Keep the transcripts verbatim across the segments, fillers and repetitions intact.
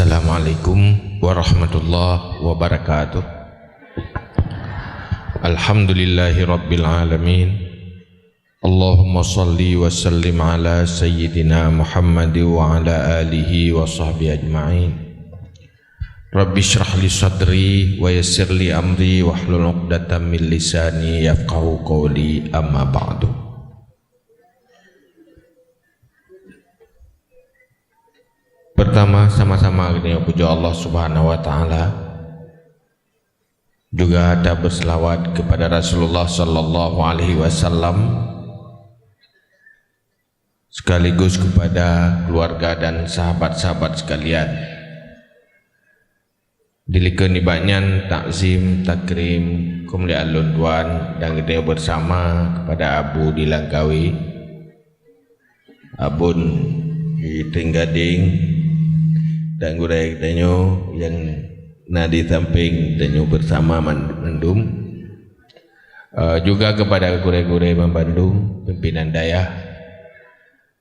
Assalamualaikum warahmatullahi wabarakatuh. Alhamdulillahirabbil alamin. Allahumma shalli wa sallim ala sayyidina Muhammad wa ala alihi wa sahbihi ajma'in. Rabbi shrah li sadri wa yassir li amri wahlul 'uqdatam min lisani yafqahu qawli, amma ba'du. Pertama, sama-sama kita puja Allah Subhanahu wa Ta'ala. Juga ata berselawat kepada Rasulullah sallallahu alaihi wasallam, sekaligus kepada keluarga dan sahabat-sahabat sekalian. Dilikot nibak nyan, takzim, takrim, kumuliaan lôn tuan dan geutanyoe bersama kepada Abu di Langkawi, Abon di Tenggadeng, dan gurée geutanyoe nyang na di sampéng tanyoe bersama man-, mandum. Eh, juga kepada gurée-gurée banmandum, pimpinan dayah,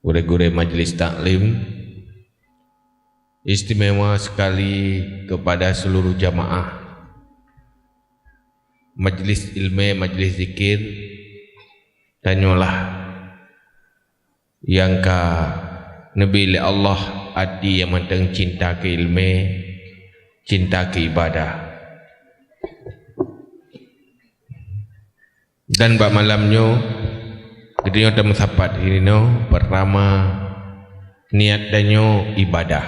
gurée-gurée majlis taklim, istimewa sekali kepada seluruh jamaah majlis ilmu, majlis zikir, tanyoe lah nyang ka neubi lé Allah até nyang mantong cinta keu ilmu, cinta keu ibadah. Dan bak malam nyoe, geutanyoe tameusapat inoe, pertama, niat tanyoe ibadah,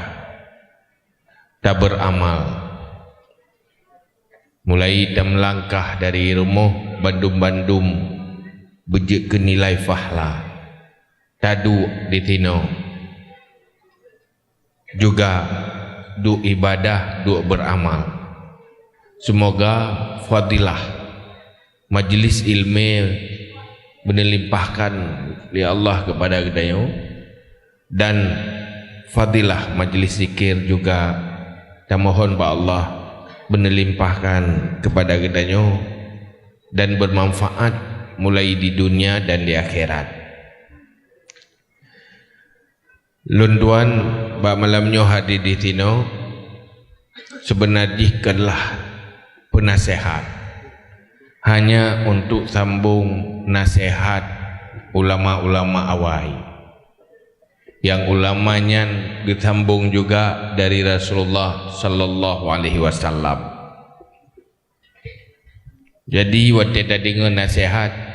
taberamal. Mulai tameulangkah dari rumoh bandum-bandum beujeuet keu nilai pahala. Taduek di sinoe juga duek ibadah, duek beramal. Semoga fadilah majlis ilmu beuneulimpahkan lé Allah kepada geutanyoe, dan fadilah majlis zikir juga tamohon bak Allah beuneulimpahkan kepada geutanyoe dan bermanfaat mulai di dunia dan di akhirat. Lôn tuan bak malam nyoe hadir di sinoe, seubeuna jih keulah peunasihat, hanya untuk sambong nasihat ulama-ulama awai. Nyang ulama nyan geusambong juga dari Rasulullah sallallahu alaihi wasallam. Jadi, watée tadeungoe nasihat,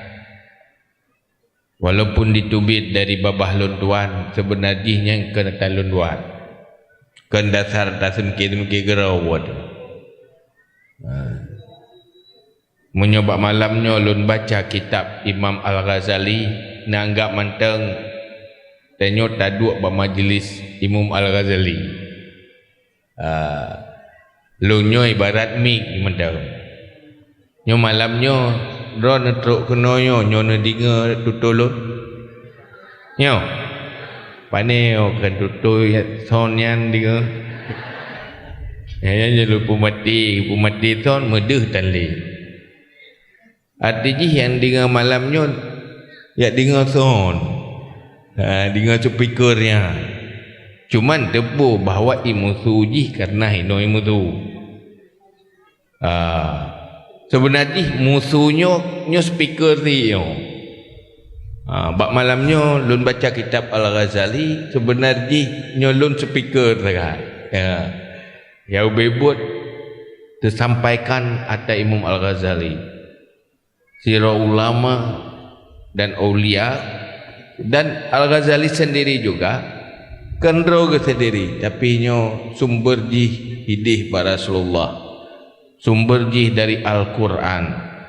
walaupun jiteubiet dari babah lôn tuan, seubeuna jih nyan keu ata lôn tuan. Kon dasar taseumiké-seumiké keudroe buet. Ha. Meunyoe bak malam nyoe lôn baca kitab Imam Al-Ghazali, neuanggab mantong tanyoe taduek bak majlis Imam Al-Ghazali. Ah, lôn nyoe ibarat mik mantong. Nyoe malam nyoe, droeneuh trok keunoe nyoe, nyoe neudeungoe tutoe lôn. Nyoe. Pane nyoe kon tutoe sound nyan deungoe. Nyan, nyan lôn peumaté, peumaté sound meudeuh tan lé. Até jih nyang deungoe malam nyoe, jak deungoe sound. Ha, deungoe speaker nyan. Cuman teupeu bahwa imusu jih kareuna inoe imusu. Ah, seubeuna jih musu nyoe, nyoe speaker si nyoe. Ah, bak malam nyoe lôn baca kitab Al-Ghazali, seubeuna jih nyoe lôn speaker sagai. Ya. Ya ubé buet teusampaikan ata Imam Al-Ghazali. Sira ulama dan aulia, dan Al-Ghazali sendiri juga, kon droe geuh sendiri, tapi nyoe sumber jih idéh bak Rasulullah, sumber jih dari Al-Quran,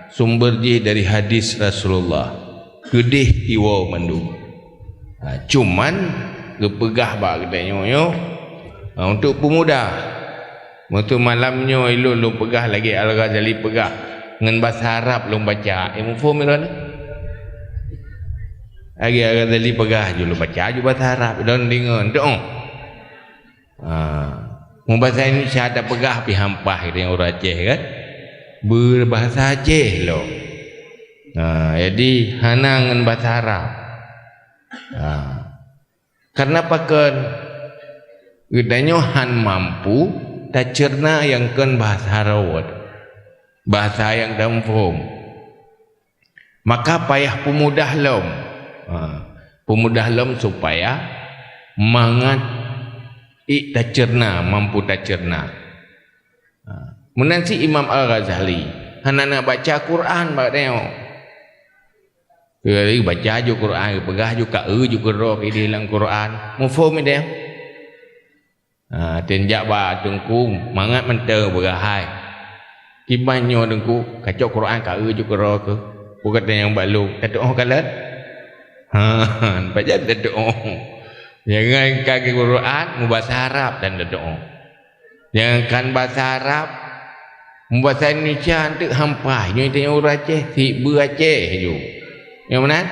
sumber jih dari hadis Rasulullah, keudéh iwoe mandum. Ha, cuman geupeugah bak geutanyoe nyoe, ha, untuk peumudah. Meunyoe malam nyoe ilôn lôn peugah lagée Al-Ghazali peugah, ngon basa Arab lôn baca, eh, muphom droeneuh? Lagée Al-Ghazali peugah ju lôn baca ju basa Arab, droeneuh deungoe, enteuk. Ha. Meubasa Indonesia tapeugah pih hampah geutanyoe ureuëng Aceh kan? Beubasa Aceh lom. Ha, jadi hana ngon basa Arab. Ha. Karena pakon? Geutanyoe han mampu taceurna nyang kon bahasa rawot, bahasa nyang tamuphom. Maka payah peumudah lom. Ha, peumudah lom supaya mangat ék taceurna, mampu taceurna. Ha, meunan cit Imam Al-Ghazali hana na baca Quran bak tanyoe. Keu baca ju Quran, peugah ju ka eu ju keudroe idéh lam Quran. Muphom idéh? Ha, teunjak bak teungku, mangat mantong peugah hai. Kiban nyoe teungku, kacok Quran ka eu ju keudroe keuh. Peugah tanyong bak lôn, tateuoh kalon? Ha, pajan tateuoh. Jangan ka Quran, mubasa Arab dan tateuoh. Jangan kan basa Arab, mubasa Indonesia anteuk hampai. Nyoe tanyong ureueng Aceh, sibeu Aceh ju. Nyang meunan?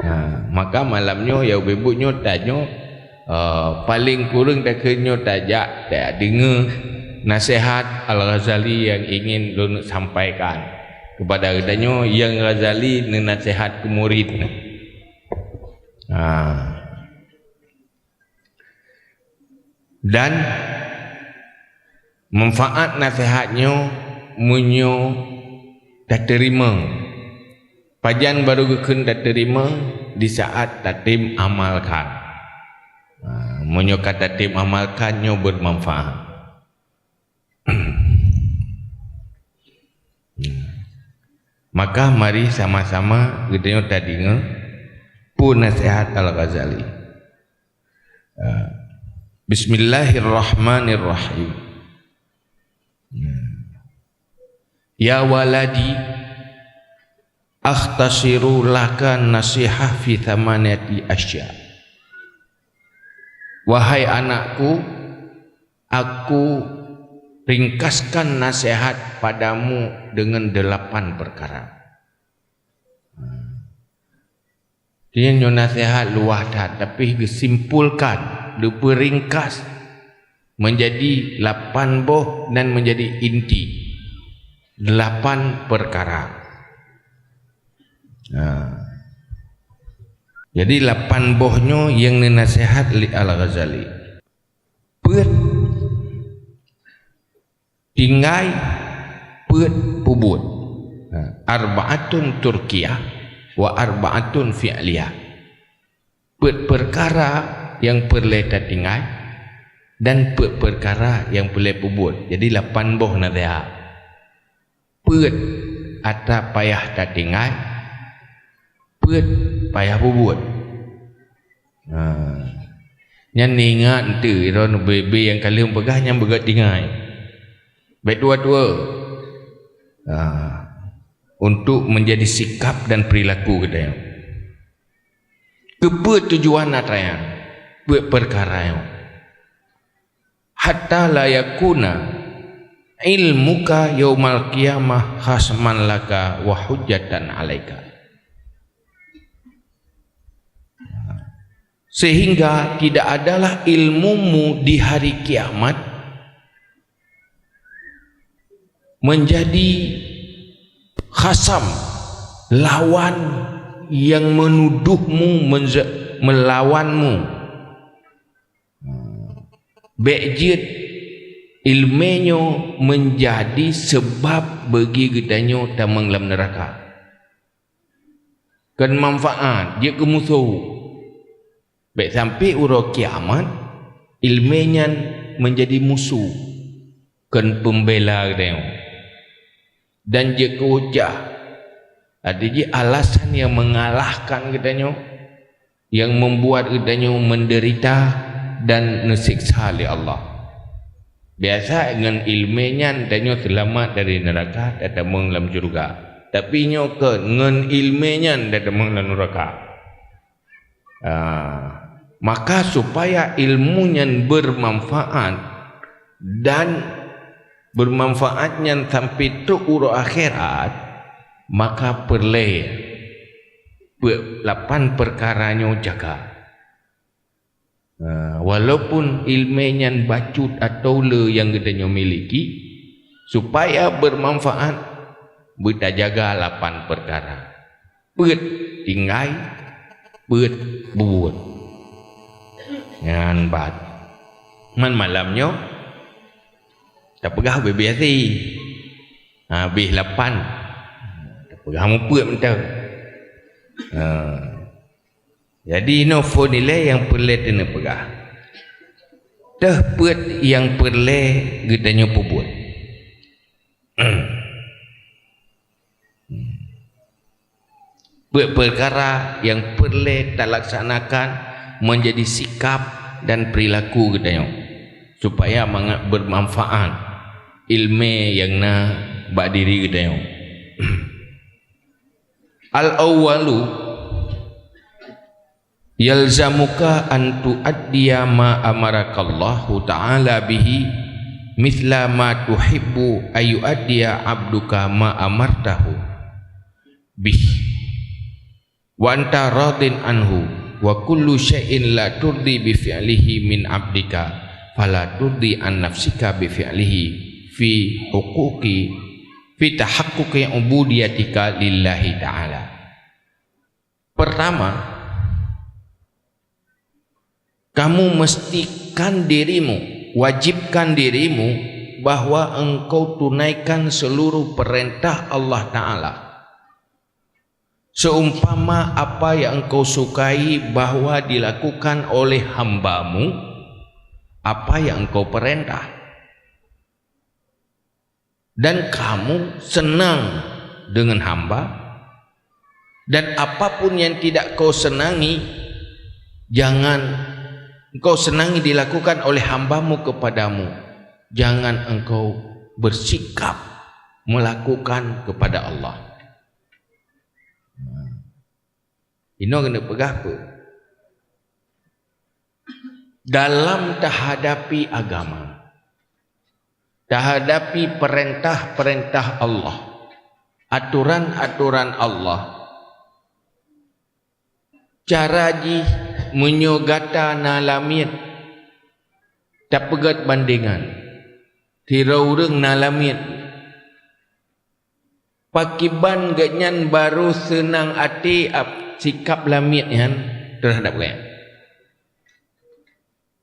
Ha, maka malam nyoe, ya ubé buet nyoe, tanyoe, eh, paling kureueng takheun nyoe tajak, tajak deungoe nasihat Al-Ghazali yang ingin lôn sampaikan kepada geutanyoe, yang Ghazali neunasihat keu murid. Ha. Dan manfaat nasihat nyoe meunyoe tateurimong. Pajan barô geukheun tateurimong? Di saat tatem amalkan. Ha, meunyoe ka tatem amalkan, nyoe beumanfaat. Maka mari sama-sama geutanyoe tadeungoe peue nasihat Al-Ghazali. Ah, Bismillahirrahmanirrahim. Ya waladi, akhtasiru laka nasihah fi thamaniyati asya. Wahai anakku, aku ringkaskan nasihat padamu dengan delapan perkara. Nyoe nasihat luwah that, tapi geusimpulkan, geupeuringkas menjadi lapan boh dan menjadi inti. Delapan perkara. Nah. Jadi, lapan boh nyoe nyang neunasihat lé Al-Ghazali. Peuet tinggai, peuet peubuet. Ha, arba'atun turkiyah wa arba'atun fi'liyah. Peuet peukara nyang peureulée tatinggai dan peuet peukara nyang peureulée peubuet. Jadi, lapan boh nasihat. Peuet atra payah tatinggai, peuet payah peubuet. Ha. Nyan ingat eunteuk, droeneuh bèe-bèe nyang ka lheueh peugah nyan beugöt tinggai. Bèk tuwo-tuwo. Ha. Untuk menjadi sikap dan perilaku geutanyoe. Keupeue tujuan atra nyan? Peuet peukara nyoe. Hatta la yakuna ilmuka yaumal qiyamah khasman laka wa hujjatan alaika. Sehingga tidak adalah ilmumu di hari kiamat menjadi khasam, lawan yang menuduhmu, menze-, melawanmu. Bèk jeuet ileumèe nyoe meunjadi seubab bagi geutanyoe tamong lam neuraka. Kon manfaat, jeuet keu musoh. Bèk sampai uroe kiamat, ileumèe nyan meunjadi musoh, kon peumbela geutanyoe. Dan jeuet keu hujah, arti jih alasan yang mengalahkan geutanyoe, yang membuat geutanyoe menderita dan neuseksa lé Allah. Biasa ngon ileumèe nyan tanyoe seulamat dari neuraka, tatamong lam syeuruga. Tapi nyoe kon ngon ileumèe nyan tatamong lam neuraka. Ah, maka supaya ilmu nyan bermanfaat dan bermanfaat nyan sampai trok uroe akhirat, maka peureulèe peuet lapan peukara nyoe jaga. Ah, walaupun ileumèe nyan bacut atawa le nyang geutanyoe miliki, supaya bermanfaat, beutajaga lapan peukara. Peuet tinggai, peuet bubuet. Nyan ban. Man malam nyoe tapeugah ubé-bé até. Ha, beh lapan. Tapeugah mupeuet mantong. Ha. Jadi inoe phon ilée nyang peureulée teuneuk peugah. Teuh peuet nyang peureulée geutanyoe peubuet. Peuet peukara nyang peureulée talaksanakan meunjadi sikap dan peurilaku geutanyoe, supaya mangat beumanfaat ileumé nyang na bak diri geutanyoe. Al-awwalu, yalzamuka an tuaddiya ma amarakallahu ta'ala bihi, mithla ma tuhibbu ayuaddiya abduka ma amartahu bih, wa anta radin anhu, wa kullu syai'in la turdi bi fi'lihi min abdika, fala turdi an nafsika bi fi'lihi fi huquqi, fi tahaqquqi ubudiyatika lillahi ta'ala. Pertama, kamu mestikan dirimu, wajibkan dirimu bahwa engkau tunaikan seluruh perintah Allah Ta'ala. Seumpama apa yang engkau sukai bahwa dilakukan oleh hambamu, apa yang engkau perintah. Dan kamu senang dengan hamba, dan apapun yang tidak kau senangi, jangan engkau senangi dilakukan oleh hambamu kepadamu, jangan engkau bersikap melakukan kepada Allah. Inoe keuneuk peugah peue? Dalam tahadapi agama, tahadapi peurintah-peurintah Allah, aturan-aturan Allah, cara jih meunyoe gata na lamiet, tapeugét bandengan, sidroe ureuëng na lamiet, pakiban geuhnyan barô seunang até ap-, sikap lamiet nyan teuhadab geuhnyan.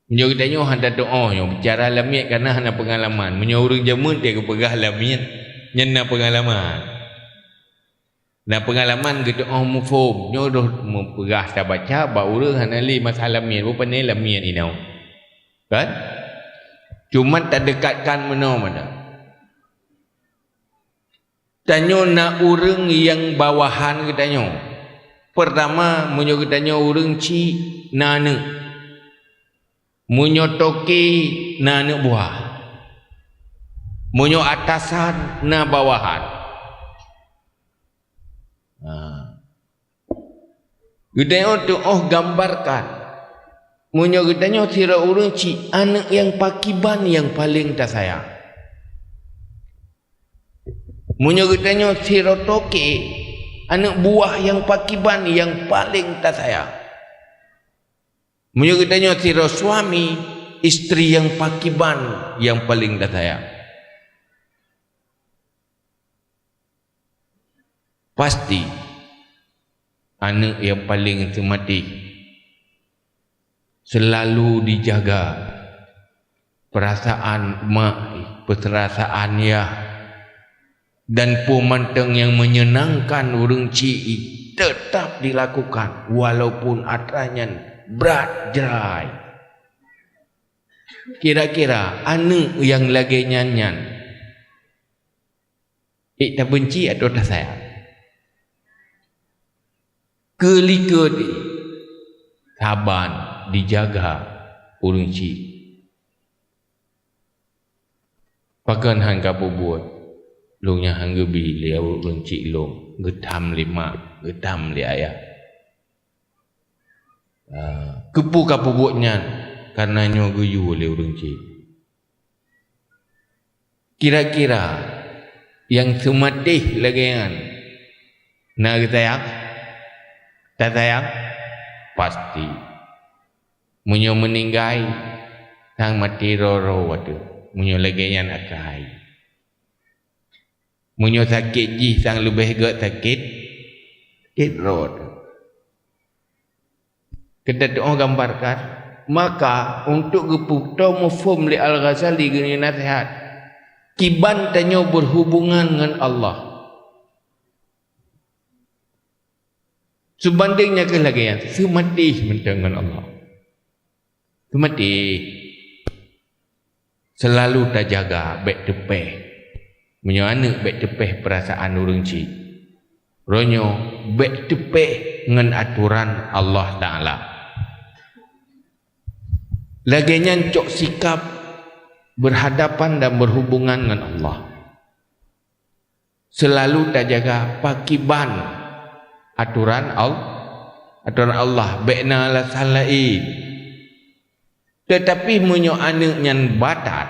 Meunyoe geutanyoe hana teuoh nyoe bicara lamiet kareuna hana peungalaman. Meunyoe ureuëng jameun teuh geupeugah lamiet, nyan na peungalaman. Na peungalaman geutuoh muphom. Nyoe doh meupeugah tabaca bak ureuëng hana lé masa lamiet, bukon lamiet inoe. Kan? Cuma tadekatkan meunoe mantong. Tanyoe na ureuëng nyang bawahan geutanyoe. Peurtama, meunyoe geutanyoe ureuëng chik na aneuëk. Meunyoe toke na aneuëk buah. Meunyoe atasan na bawahan. Ha. Geutanyoe tuoh gambarkan, meunyoe geutanyoe sidroe ureuëng chik aneuëk nyang pakiban nyang paleng tasayang. Meunyoe geutanyoe sidroe toke, aneuëk buah nyang pakiban nyang paleng tasayang. Meunyoe geutanyoe sidroe suami, istri nyang pakiban nyang paleng tasayang. Pasti, aneuëk nyang paleng seumatéh seulalu jijaga peurasaan mak, peurasaan yah, dan peue mantong nyang meunyeunangkan ureuëng chik teutap jilakukan, walaupun atra nyan brat jrai. Kira-kira aneuëk nyang lagée nyan nyan, ék tabeunci atawa tasayang? Keu likot saban jijaga ureuëng chik. Pakon han kapeubuet? Lôn nyan han geubi lé ureuëng chik lôn, geutam lé mak, geutam lé ayah. Ah, keupeue kapeubuet nyan? Kareuna nyoe geuyue lé ureuëng chik. Kira-kira nyang seumatéh lagée nyan na geusayang? Tasayang? Pasti. Meunyoe meuninggai, sang maté rho-rho ateueh. Meunyoe lagée nyan akai. Meunyoe sakét jih sang leubeh gét sakét, sakét rot. Keu tatuoh gambarkan, Maka, untuk geupeutoe muphom lé Al-Ghazali geunaseuhat, kiban tanyoe berhubungan ngon Allah. Seubandéng nyan kheueh lagée nyan, seumatéh mantong ngon Allah. Seumatéh. Seulalu tajaga, bék teupéh. Meunyoe aneuëk bék teupéh peurasaan ureuëng chik, roh nyoe bék teupéh ngon atoran Allah Taala. Lagée nyan cok sikap berhadapan dan berhubungan ngon Allah. Seulalu tajaga pakiban atoran Al-, atoran Allah, bék na alasan laén. Teutapi meunyoe aneuëk nyan batat,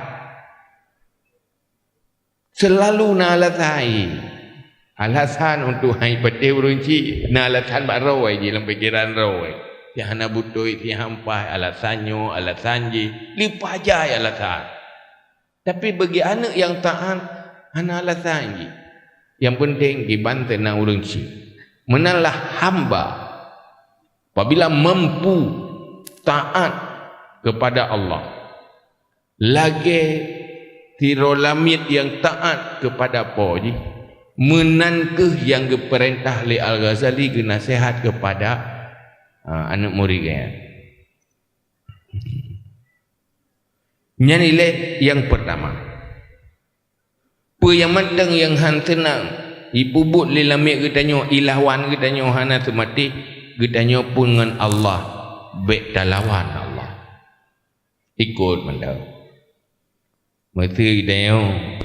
seulalu na alasan. Alasan untuk hai patéh ureuëng chik, na alasan bak droe jih lam pikeran droe. Nyang hana beutôi, nyang hampai, alasan nyoe, alasan jih, leupah jai alasan. Tapi bagi aneuëk nyang taát, hana alasan jih. Nyang peunteng kiban teunang ureuëng chik. Meunanlah hamba apabila mampu taát kepada Allah, lagée sidroe lamiet nyang taát kepada po jih, meunan kheueh nyang geupeurintah lé Al-Ghazali geunaseuhat kepada, ha, aneuëk murit geuh nyan. Nyan ilée nyang peurtama. Peue nyang mantong nyang hán seunang jipeubuet lé lamiet geutanyoe, ilawan geutanyoe hana seumatéh, geutanyoe phon ngon Allah, bék talawan Allah. Ikot mantong. Meuseu geutanyoe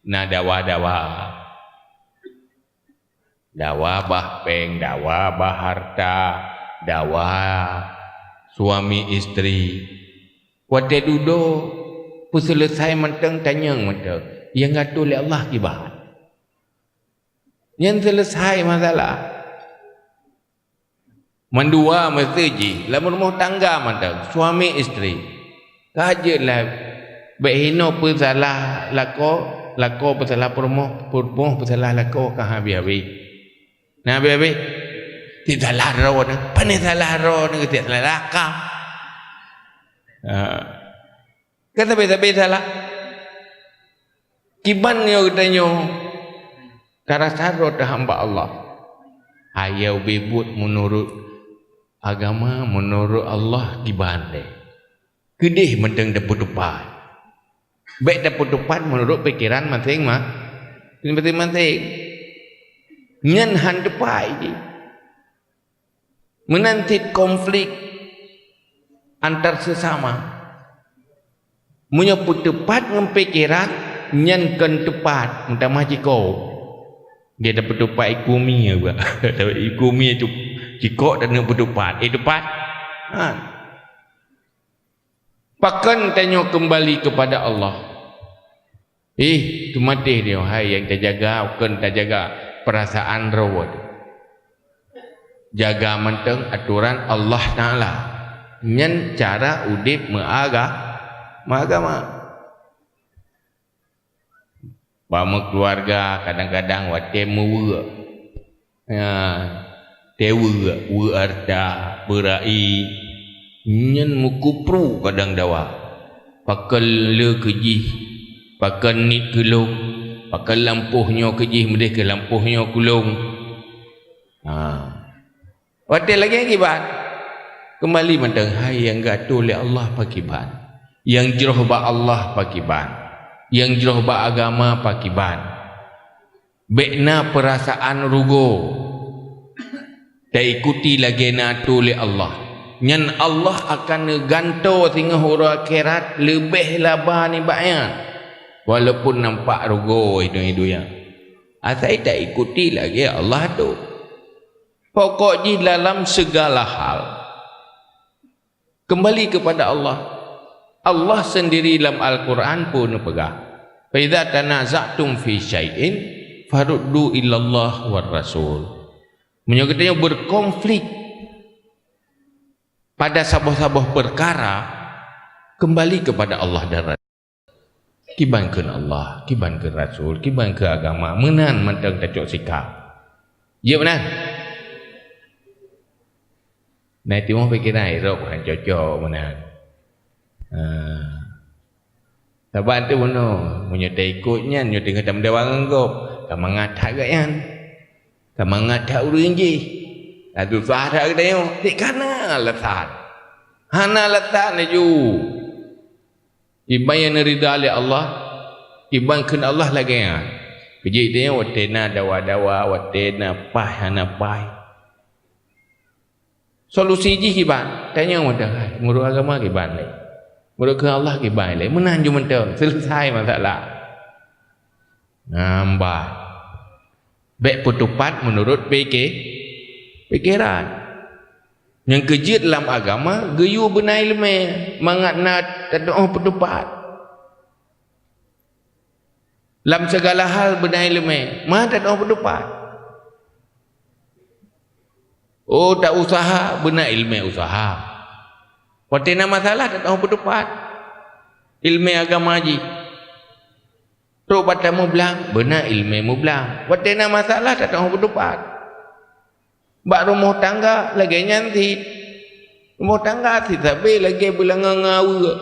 na dawa-dawa. Dawa bah péng, dawa bah hareuta, dawa suami istri. Watée dudoe peuseuleusai mantong, tanyong mantong, nyang geuatoe lé Allah kiban. Nyan seuleusai masalah. Mandua meuseu jih lam rumoh tangga mantong, suami istri. Ka jeuet lah, bék hinoe peusalah lakoe, lakoe peusalah peurumoh, peurumoh peusalah lakoe, ka habéh-habéh. Na habéh-habéh. Tiep salah droe nyoe, pane salah droe nyoe, tiep salah ka. Ha. Kan sabe-sabe salah. Kiban nyoe geutanyoe tarasa droe teuhamba Allah. Hai nyang ubé buet meunurot agama, meunurot Allah kiban lé. Keudeh mantong tapeuteupat. Bék tapeuteupat meunurot pikeran maséng-ma-, maséng-maséng. Nyan hán teupat jih. Meunan cit konflik antar sesama. Meunyoe peuteupat ngon pikeran, nyan kon teupat, meutamah jikok. Dia dah peuteupat iku mie ba. Iku mie tu jikok dan peuteupat. Eh, teupat. Ha. Pakon tanyoe keumbali keupada Allah? Ih, teumatéh nyoe hai nyang tajaga, kon tajaga peurasaan droe. Jaga mantong atoran Allah Taala. Nyan cara udeb meuaga-, meuagama. Bak meukeuluwarga kadang-kadang watée meuweuek. Ya, teuweuek, weuek hareuta, beura'i, nyan meukupru kadang dawa. Pakon le keu jih, pakon niet keu lôn, pakon lampôh nyoe keu jih meudeh keu lampôh nyoe keu lôn. Ha. Watée lagée kiban, keumbali mantong hai nyang geuatoe lé Allah pakiban, nyang jroh bak Allah pakiban, nyang jroh bak agama pakiban. Bék na peurasaan rugoe, taikuti lagée na atoe lé Allah. Nyan Allah akan neugantoe singoh uroe akhirat leubeh laba nibak nyan, walaupun nampak rugoe i dunia. Asai taikuti lagée Allah atoe. Pokok jih dalam segala hal, kembali kepada Allah. Allah sendiri lam Al-Quran pun peugah, "Fa idza tanaza'tum fi syai'in faruddu ilallah war rasul." Meunyoe geutanyoe berkonflik pada saboh-saboh perkara, kembali kepada Allah dan Rasul. Kiban kheun Allah, kiban kheun Rasul, kiban kheun agama, meunan mantong tacok sikap. Jeuet meunan? Na timoh pikeran irop han cocok meunan. Ha. Sabab tu bunoe, meunyoe taikot nyan, nyoe teungoh tameudawa ngon gob, ka mangat that gobnyan. Ka mangat that ureuëng jih. Ka susah that geutanyoe, dik kana alasan. Hana alasan laju. Iban nyang neurida lé Allah, iban kheun Allah lagée nyan. Keujeuet tanyoe watée na dawa-dawa, watée na paih hana paih. Solusi jih kiban? Tanyoe mantong, hai, meunurot agama kiban lé. Meunurot keu Allah kiban lé. Meunan ju mantong, selesai masalah. Nambah. Bék peutupat meunurot pike-, pikeran. Nyang keujeuet lam agama, geuyue beuna iéleumé, mangat na tatuoh peutupat. Lam segala hal beuna iéleumé, ma tatuoh peutupat. Oh, ta-usaha, beuna iéleumé usaha. Watée na masalah, tatuoh peutupat iéleumé agama jih. Trok bak tameublang, beuna iéleumé meublang. Watée na masalah, tatuoh peutupat. Bak rumoh tangga, lagée nyan cit. Rumoh tangga cit sabe lagée beulangong ngon aweuëk.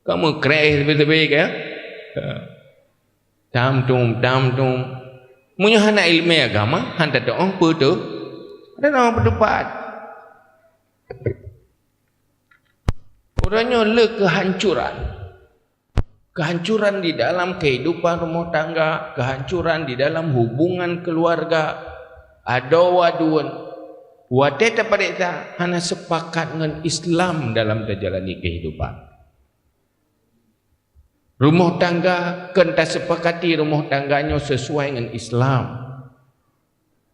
Ka meukreh sabe-sabe ka, ya? Tam tum, tam tum. Meunyoe hana iéleumé agama, han tatuoh peutu-, han tatuoh peutupat. Uroe nyoe le keuhancuran. Keuhancuran di dalam kehidupan rumoh tangga, keuhancuran di dalam hubungan keuluwarga, adoe waduen. Watée tapareksa, hana sepakat ngon Islam dalam tajalani kehidupan. Rumoh tangga, kon tasepakati rumoh tangga nyoe sesuai ngon Islam.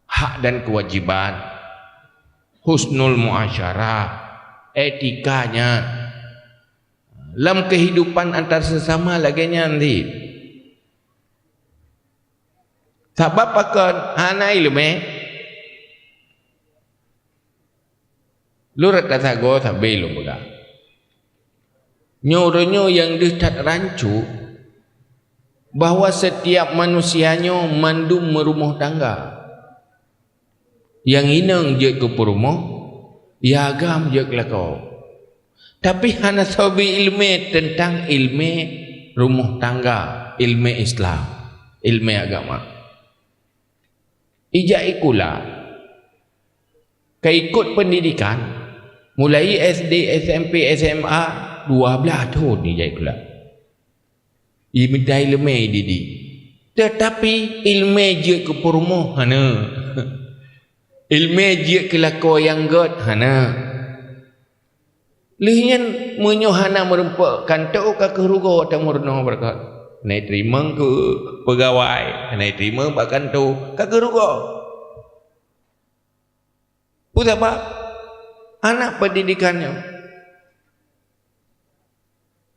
Hak dan keuwajiban, husnul muasyarah, etika nyan. Lam kehidupan antar sesama lagée nyan cit. Sabab pakon? Hana iéleumé. Lôn rata sagoe sabe lôn peugah. Nyoe uroe nyoe nyang deuh that rancu, bahwa setiap manusia nyoe mandum meurumoh tangga. Nyang inong jeuet keu peurumoh, nyang agam jeuet keu lakoe. Tapi hana soe bri iéleumé teuntang iéleumé rumoh tangga, iéleumé Islam, iéleumé agama. Ijak sikula, ka ikot pendidikan, mulai S D, S M P, S M A, dua blaih thon ijak sikula. Imita iéleumé ididik. Teutapi iéleumé jeuet keu peurumoh hana. Iéleumé jeuet keu lakoe nyang gét hana. Lheueh nyan, meunyoe hana meurumpok kantô, ka kheueh rugoe tameurunoe beureukat. Hana jiteurimong keu peugawai, hana jiteurimong bak kantô, ka kheueh rugoe. Peue sabab? Hana pendidikan nyoe.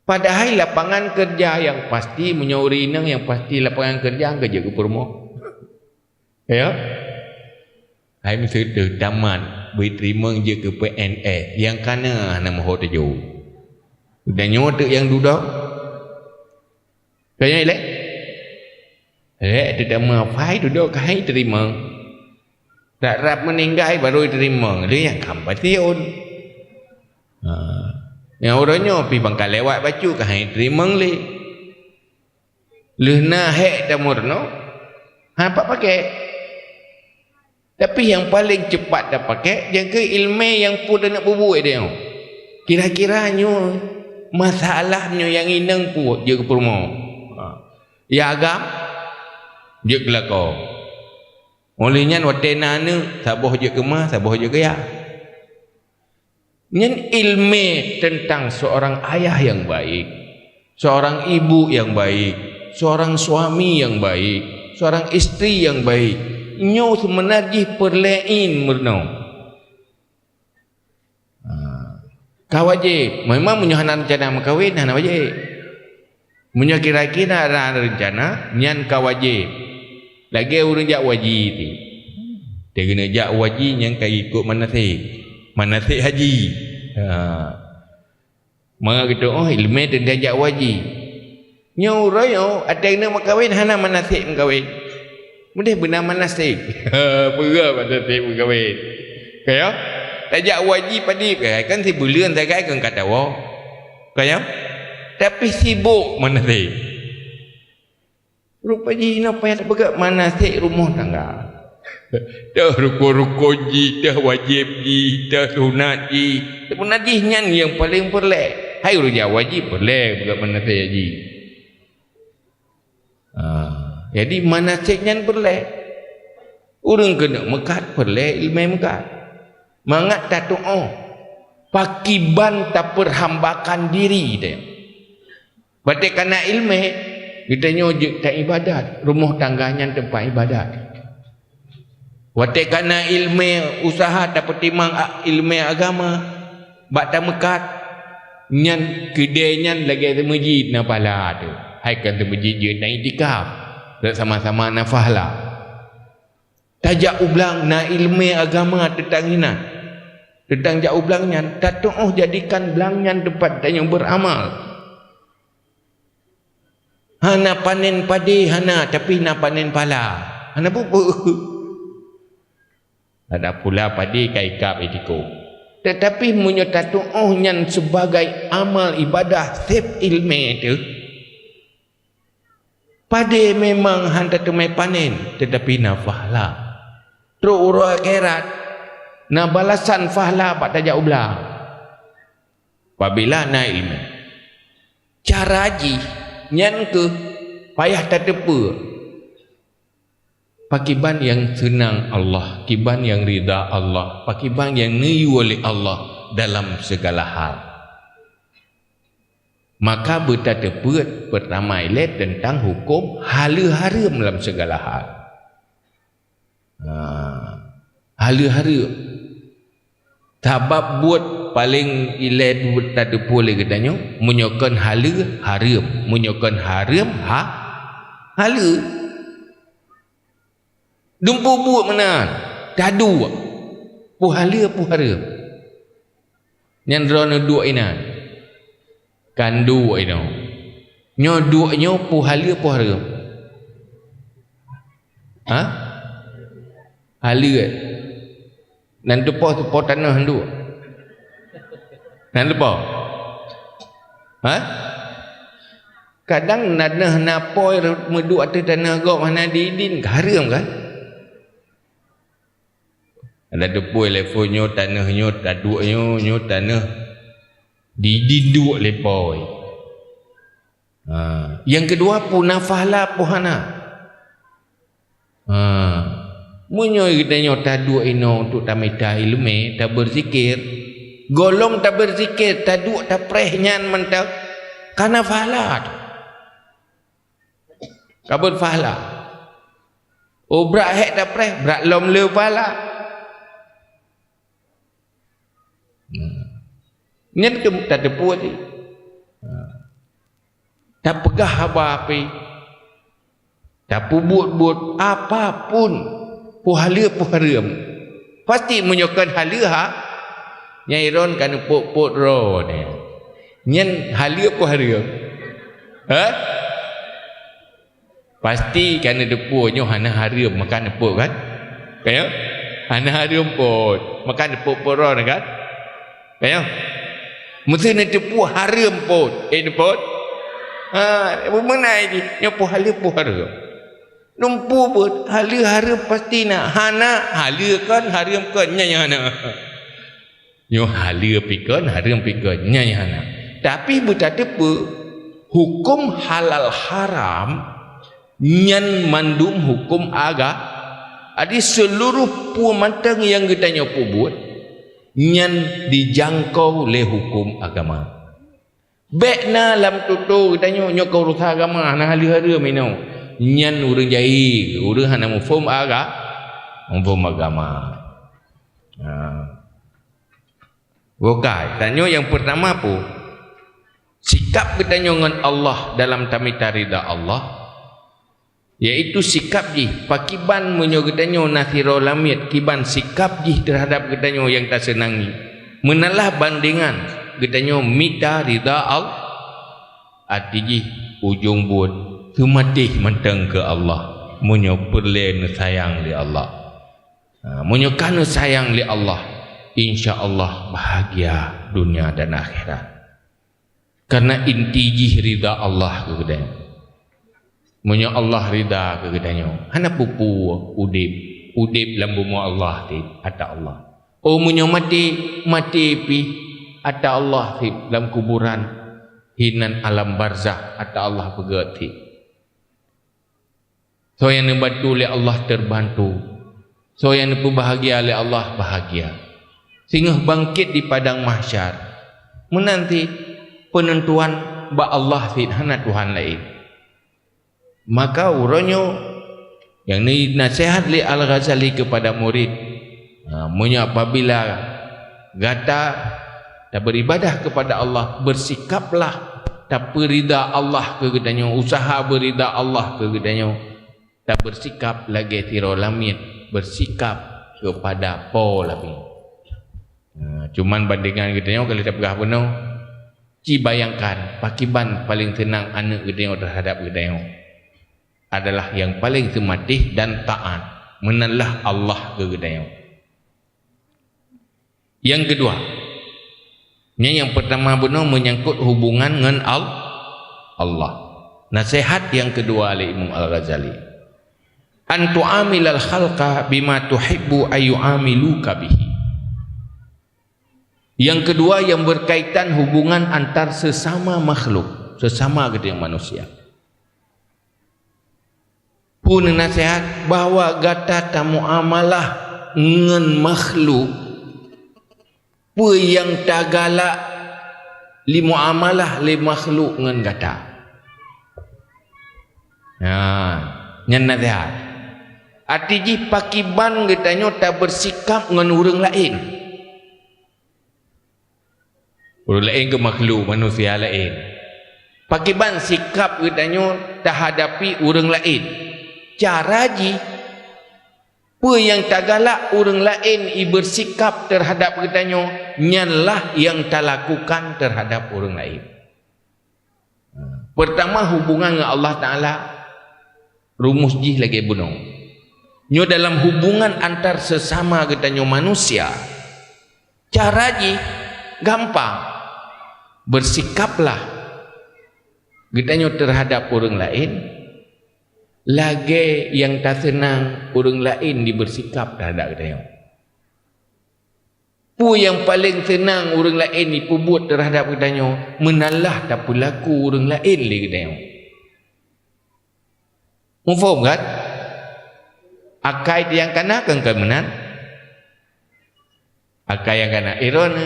Padahai lapangan keureuja nyang pasti, meunyoe ureuëng inong nyang pasti lapangan keureuja, ka jeuet keu peurumoh. Ya? Hai meuseuti tamat, bri teurimong jeuet keu P N S, nyang kana hana meuho teujoe. Dan nyoe teuk nyang dudoe. Ka nyoe ilée? Lé teutamah phai dudoe ka hai teurimong. Rab-rab meuninggai baru teurimong, lé nyang kam pasion. Ha. Nyang uroe nyoe pih bangka lewat bacut ka hai teurimong lé. Lheueh na hék tameurunoe, hana pat pakék. Tapi nyang paleng cepat tapakék, nyang keu iéleumé nyang peue taneuk peubuet nyoe. Kira-kira nyoe masalah nyoe nyang inong peue jeuet keu peurumoh. Ha. Nyang agam jeuet keu lakoe. Óh lheueh nyan watée na aneuëk, saboh jeuet keu ma, saboh jeuet keu yah. Nyan iéleumé teuntang seurang ayah nyang baik, seurang ibu nyang baik, seurang suami nyang baik, seurang istri nyang baik. Nyoe seubeuna jih peureulée ié meurunoe. Ha. Ka wajéb. Memang meunyoe hana reuncana meukawen, hana wajéb. Meunyoe kira-kira na reuncana, nyan ka wajéb. Lagée ureuëng jak haji teuh. Teungoh jak haji nyan ka ikot manasik. Manasik haji. Ha. Mangat geutanyoe iéleumé teuntang jak haji. Nyoe uroe nyoe, watée neuk meukawen hana manasik meukawen. Meudeh beuna manasik. Peugah manasik meukawen. Ka ya? Tajak wajib padib, eh, kan si buleuen sagai keu ka tawoe. Ka nyan? Tapi sibok manasek. Rupa jih inoe payah tapeugah manasek rumoh tangga. Teuh rukon-rukon jih, teuh wajéb jih, teuh sunat jih. Sebeuna jih nyan nyang paleng peureulée. Hai ureuëng nyang wajéb peureulée peugah manasek jih. Ha, jadi manasek nyan peureulée. Ureuëng keuneuk meukat peureulée iéleumé meukat. Mangat tatuoh pakiban tapeurhambakan diri teuh. Watée kana iéleumé, geutanyoe jeuet taibadat, rumoh tangga nyan teumpat ibadat. Watée kana iéleumé useuha tapeutimang a-, iéleumé agama bak tameukat, nyan keudée nyan lagée seumeujid na pahala teuh. Hai kon seumeujid jeuet na iktikaf, sama-sama na pahala. Tajak u blang na iéleumé agama teuntang inan, teuntang jak u blang nyan, tatuoh jadikan blang nyan teumpat tanyoe beuramal. Hana panen padé, hana, tapi na panen pala. Hana peue-peue. Ada pula padé ka ikab itikôh. Tetapi meunyoe tatuoh nyan sebagai amal ibadah seb iéleumé teuh, padé memang hana teumé panen, tetapi na pahala. Trok uroe akhirat, na balasan pahala bak tajak u blang. Apabila na iéleumé, cara jih nyan keuh payah tateupeue. Pakiban nyang seunang Allah, kiban nyang ridha Allah, pakiban nyang neuyue lé Allah dalam segala hal. Maka beutateupeue peurtama ilée teuntang huköm haleue hareuem lam segala hal. Ha, haleue hareuem. Sabab buet paleng ilée tateupeue lé geutanyoe, meunyoe kon haleue, hareuem. Meunyoe kon hareuem, ha, haleue. Dumpeue buet meunan, taduek. Peue haleue, peue hareuem. Nyan droeneuh duek inan. Kan duek inoe. Nyoe duek nyoe peue haleue, peue hareuem? Ha? Haleue. Nan teupoh, teupoh tanoh duek. Nan teupoh. Ha? Kadang na deuh na pôi meuduek ateueh tanoh gob hana diidin, hareuem kan? Ada teupeue lé pôi nyoe tanoh nyoe taduek nyoe, nyoe tanoh diidin duek lé pôi. Ha, nyang keudua peue na pahala peue hana. Ha, meunyoe geutanyoe taduek inoe untuk tamita iéleumé, tabeuzikir, gohlom tabeuzikir, taduek tapreh nyan mantong kana pahala teuh. Ka beuet pahala. Oh, brat hék tapreh, brat lom le pahala. Nyan keu tateupeue cit. Tapeugah haba pih, tapeubuet-buet apapun, peue haleue peue hareuem. Pasti meunyoe kon haleue ha, nyang iron ka neupot-pot droe nyan. Nyan haleue peue hareuem? Ha? Pasti ka neuteupeue nyoe hana hareuem maka neupot kan? Ka nyo? Hana hareuem pot, maka neupot-pot droe kan? Ka nyo? Meuseu neuteupeue hareuem pot, eh, neupot. Ha, meunan jih, nyoe peue haleue peue hareuem. Dumpeue buet, haleue hareuem pasti na. Hana, haleue kon, hareuem kon, nyan nyang hana. Nyoe haleue pih kon, hareuem pih kon, nyan nyang hana. Tapi beutateupeue, huköm halal haram nyan mandum huköm aga-, jadi seuluruh peue mantong nyang geutanyoe peubuet nyan dijangkau lé huköm agama. Bék na lam tutoe geutanyoe nyoe keu urusan agama hana haleue hareuem inoe. Nyan ureuëng jai, ureuëng hana muphom aga-, muphom agama. Ha. Bukai, tanyoe nyang peurtama peue? Sikab geutanyoe ngon Allah dalam tamita ridha Allah, yaitu sikab jih. Pakiban meunyoe geutanyoe na sidroe lamiet, kiban sikab jih teuhadab geutanyoe nyang taseunangi? Meunalah bandengan geutanyoe mita ridha Allah, até jih ujong buet teumatéh mantong keu Allah meunyoe peureulée neusayang lé Allah. Ha, meunyoe ka neusayang lé Allah, insya Allah bahagia dunia dan akhirat. Karena inti jih ridha Allah keu geutanyoe. Meunyoe Allah ridha keu geutanyoe, hana peue-peue udeb, udeb lam bumoe Allah cit, ata Allah. Oh, meunyoe maté, maté pih, ata Allah cit, lam kuburan, hinan alam barzakh, ata Allah peugöt cit. Soe nyang neubantu lé Allah teubantu. Soe nyang neupeubahagia lé Allah bahagia. Singoh bangkét di padang mahsyar, meunan cit peunentuan bak Allah cit, hana Tuhan laén. Maka uroe nyoe nyang neunaseuhat lé Al-Ghazali keupada murid, ha, meunyoe apabila gata taberibadah keupada Allah, beusikaplah tapeuridha Allah keu geutanyoe, useuha beuridha Allah keu geutanyoe. Tabersikap lagée sidroe lamiet bersikap keupada po lamiet. Nah, cuman bandengan geutanyoe ka lheueh tapeugah bunoe, ci bayangkan pakiban paleng seunang aneuëk geutanyoe teuhadap geutanyoe adalah nyang paleng seumatéh dan taát, meunanlah Allah keu geutanyoe. Nyang keudua, nyan nyang peurtama bunoe meunyangkot hubungan ngon Al-, Allah. Naseuhat nyang keudua lé Imam Al-Ghazali, "An tu'amilal khalqa bima tuhibbu an yu'amiluka bihi." Nyang keudua nyang berkaitan hubungan antar sesama makhluk, sesama geutanyoe manusia. Peue naseuhat bahwa gata tamuamalah ngon makhluk peue nyang tagalak lé muamalah lé makhluk ngon gata. Nah, nyan naseuhat. Arti jih pakiban geutanyoe tabersikap ngon ureuëng laén. Ureuëng laén keu makhluk manusia laén. Pakiban sikap geutanyoe tahadapi ureuëng laén. Cara jih, peue nyang tagalak ureuëng laén ibersikap teuhadap geutanyoe, nyanlah nyang talakukan teuhadap ureuëng laén. Peurtama, hubungan ngon Allah Taala rumus jih lagée bunoe. Nyoe dalam hubungan antar sesama geutanyoe manusia, cara jih gampang. Bersikaplah geutanyoe teuhadap ureuëng laén lagée nyang taseunang ureuëng laén dibersikap teuhadap geutanyoe. Peue nyang paleng seunang ureuëng laén jipeubuet teuhadap geutanyoe, meunalah tapeulaku ureuëng laén lé geutanyoe. Muphom kan? Akai nyang kana kan, kan meunan? Akai nyang kana, iron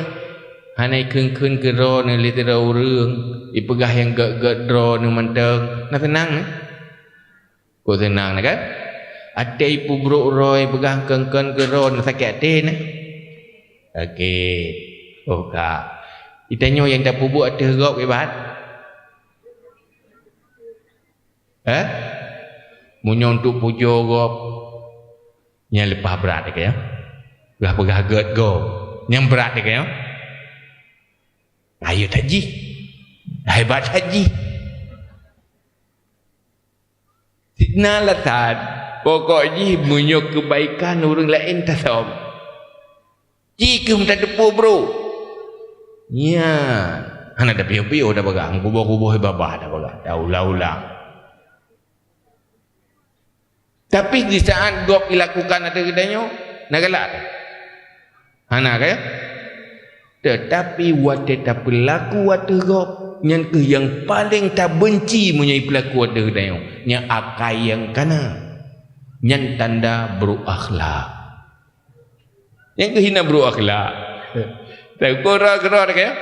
hana ikheun-kheun keu droeneuh lé sidroe ureuëng, ipeugah nyang gét-gét droeneuh mantong, na seunang neh? Kok seunang na kan? Até ipeubrok droe, peugah kon-kon keu droe, na sakét até na. Sakét. Oh ka. Itanyoe nyang tapeubuet ateueh gob ibat? Eh? Meunyoe untuk pujoe gob, nyang leupah brat deh ya. Peugah-peugah gét gob, nyang brat deh ya. Ayo taji. Hebat taji. Sitna alasan, pokok jih meunyoe keubaikan ureuëng laén tasöm, ci kheueh meutateupeue brok. Nyan, hana tapiôh-piôh tapeugah, meukuboh-kuboh babah tapeugah, taulang-ulang. Tapi di saat gob ilakukan ateueh geutanyoe, na galak teuh? Hana ka ya? Tetapi watée tapeulaku ateueh gob, nyan kheueh nyang paleng tabenci meunyoe ipeulaku ateueh geutanyoe, nyan akai nyang kana. Nyan tanda brok akhlak. Nyang kheueh hina brok akhlak. Teuka keudroe ka ya?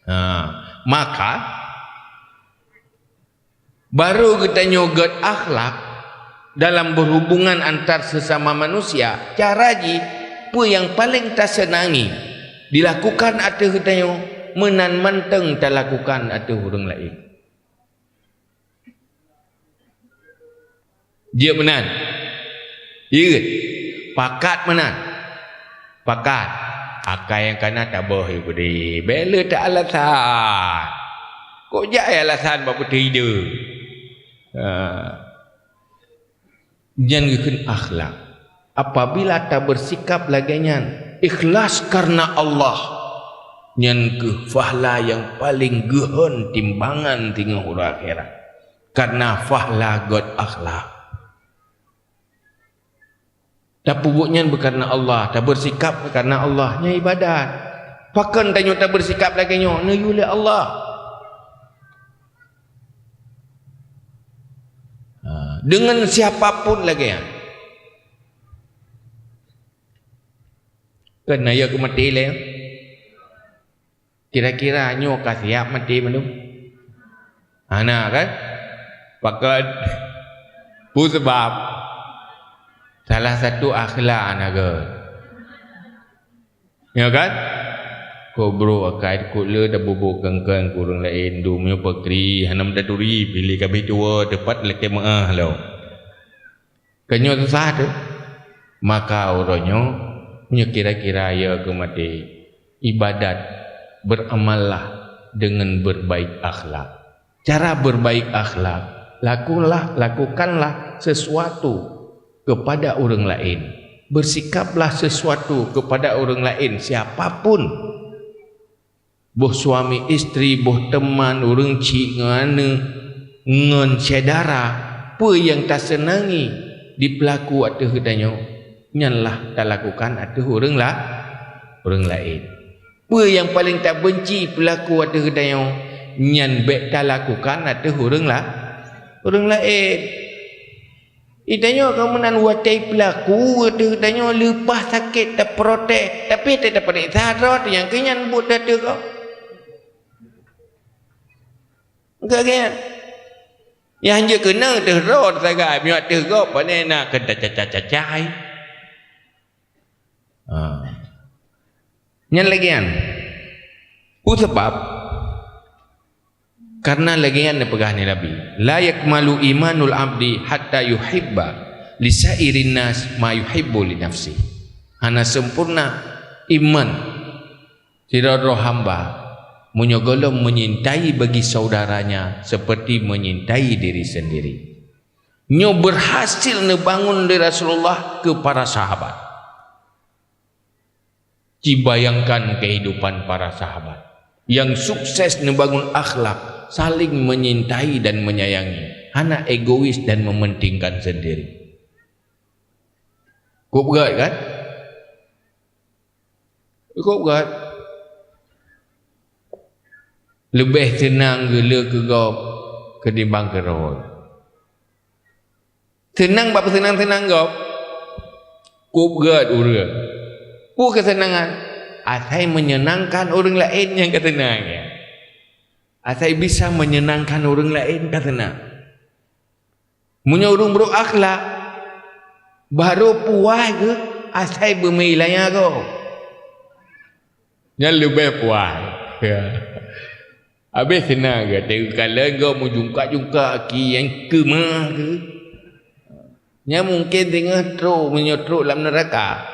Ha, maka Barô geutanyoe gét akhlak dalam berhubungan antar sesama manusia, cara jih peue nyang paleng taseunangi dilakukan ateueh geutanyoe, meunan mantong talakukan ateueh ureuëng laén. Jeuet meunan. Jeuet. Pakat meunan. Pakat. Akai nyang kana taboh yue keudeh. Bék le ta alasan. Kok jak alasan bak peuteuh ide? Ha. Nyan geukheun akhlak. Apabila tabersikap lagée nyan, Ikhlas karena Allah, nyan kheueh fahla nyang paleng geuhon timbangan singoh uroe akhirat. Karena fahla göt akhlak. Tapeubuet nyan beukarna Allah, tabeursikap beukarna Allah, nyan ibadat. Pakon tanyoe tabeursikap lagèe nyoe? Neuyue lé Allah. Ha, deungon siapa pun lagèe nyan. Kon na yôh keu maté lé. Kira-kira nyoe ka siap maté mandum? Hana kan? Pakon? Peue sabab? Salah satu akhlak hana göt. Ya kan? Kok bro akai kok le dah bubuk kengkeng kurang laén dum nyoe pakri hana meutaturi pilih kabeh tuwo tepat lakèe meuah lo. Keu nyoe susah teuh. Maka uroe nyoe, meunyoe kira-kira ya keu maté, ibadat, beramallah deungon berbaik akhlak. Cara berbaik akhlak, lakulah, lakukanlah sesuatu kepada ureuëng laén. Bersikaplah sesuatu kepada ureuëng laén, siapa pun. Boh suami istri, boh teman, ureuëng chik ngon aneuk, ngon syedara, peue nyang taseunangi dipeulaku ateueh geutanyoe, nyanlah talakukan ateueh ureuëng la-, ureuëng laén. Peue nyang paleng tabeunci peulaku ateueh geutanyoe, nyan bék talakukan ateueh ureuëng la-, ureuëng laén. Geutanyoe ka meunan watèe peulaku ateueh geutanyoe leupah sakét taprotes, tapi watèe tapareksa droe nyang keu nyan buet ateueh gob. Ka geuh. Nyang jeuet keuneuk teuh droe sagai, meunyoe ateueh gob pane na keu tacaca-caca hai. Ha. Nyan lagèe nyan. Peue sabab? Karena lagèe nyan neupeugah ni Nabi, "La yakmalu imanul abdi hatta yuhibba li sairin nas ma yuhibbu li nafsi." Hana sempurna iman sidroe-droe hamba meunyoe gohlom menyintai bagi saudaranya seperti menyintai diri sendiri. Nyoe berhasil neubangun lé Rasulullah keu para sahabat. Ci bayangkan kehidupan para sahabat yang sukses neubangun akhlak, saling menyintai dan menyayangi, hana egois dan mementingkan sendiri. Kok beugöt kan? Kok beugöt? Leubeh seunang geuleu keu gob keutimbang keu droe. Seunang bak peuseunang-seunang gob, kok beugöt ureuëng. Peue keuseunangan? Asai menyenangkan ureuëng laén nyang ka seunang nyan. Asai bisa menyenangkan ureuëng laén ka seunang. Meunyoe ureuëng brok akhlak, barô puas geuh asai beumeulaya gob. Nyan leubeh puas. Ya. Habéh seunang geuh, teukalon gob meujungkak-jungkak aki nyang keumah geuh. Nyan mungken singoh trok, meunyoe trok lam neuraka.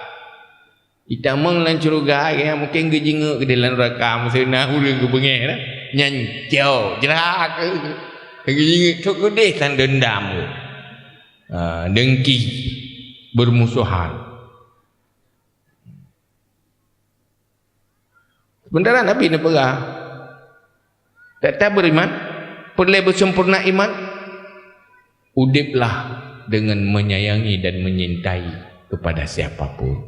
Itamong lam syeuruga, nyan mungken geujingeuk keudeh lam neuraka, meuseunang ureuëng geubeungéh dah. Nyan cok, jrat geuh. Geujingeuk trok keudeh sang dendam geuh. Ha, dengki, bermusuhan. Sementara Nabi neupeugah, "Tatta beriman, peureulée beusempurna iman, udeblah dengan menyayangi dan menyintai kepada siapa pun."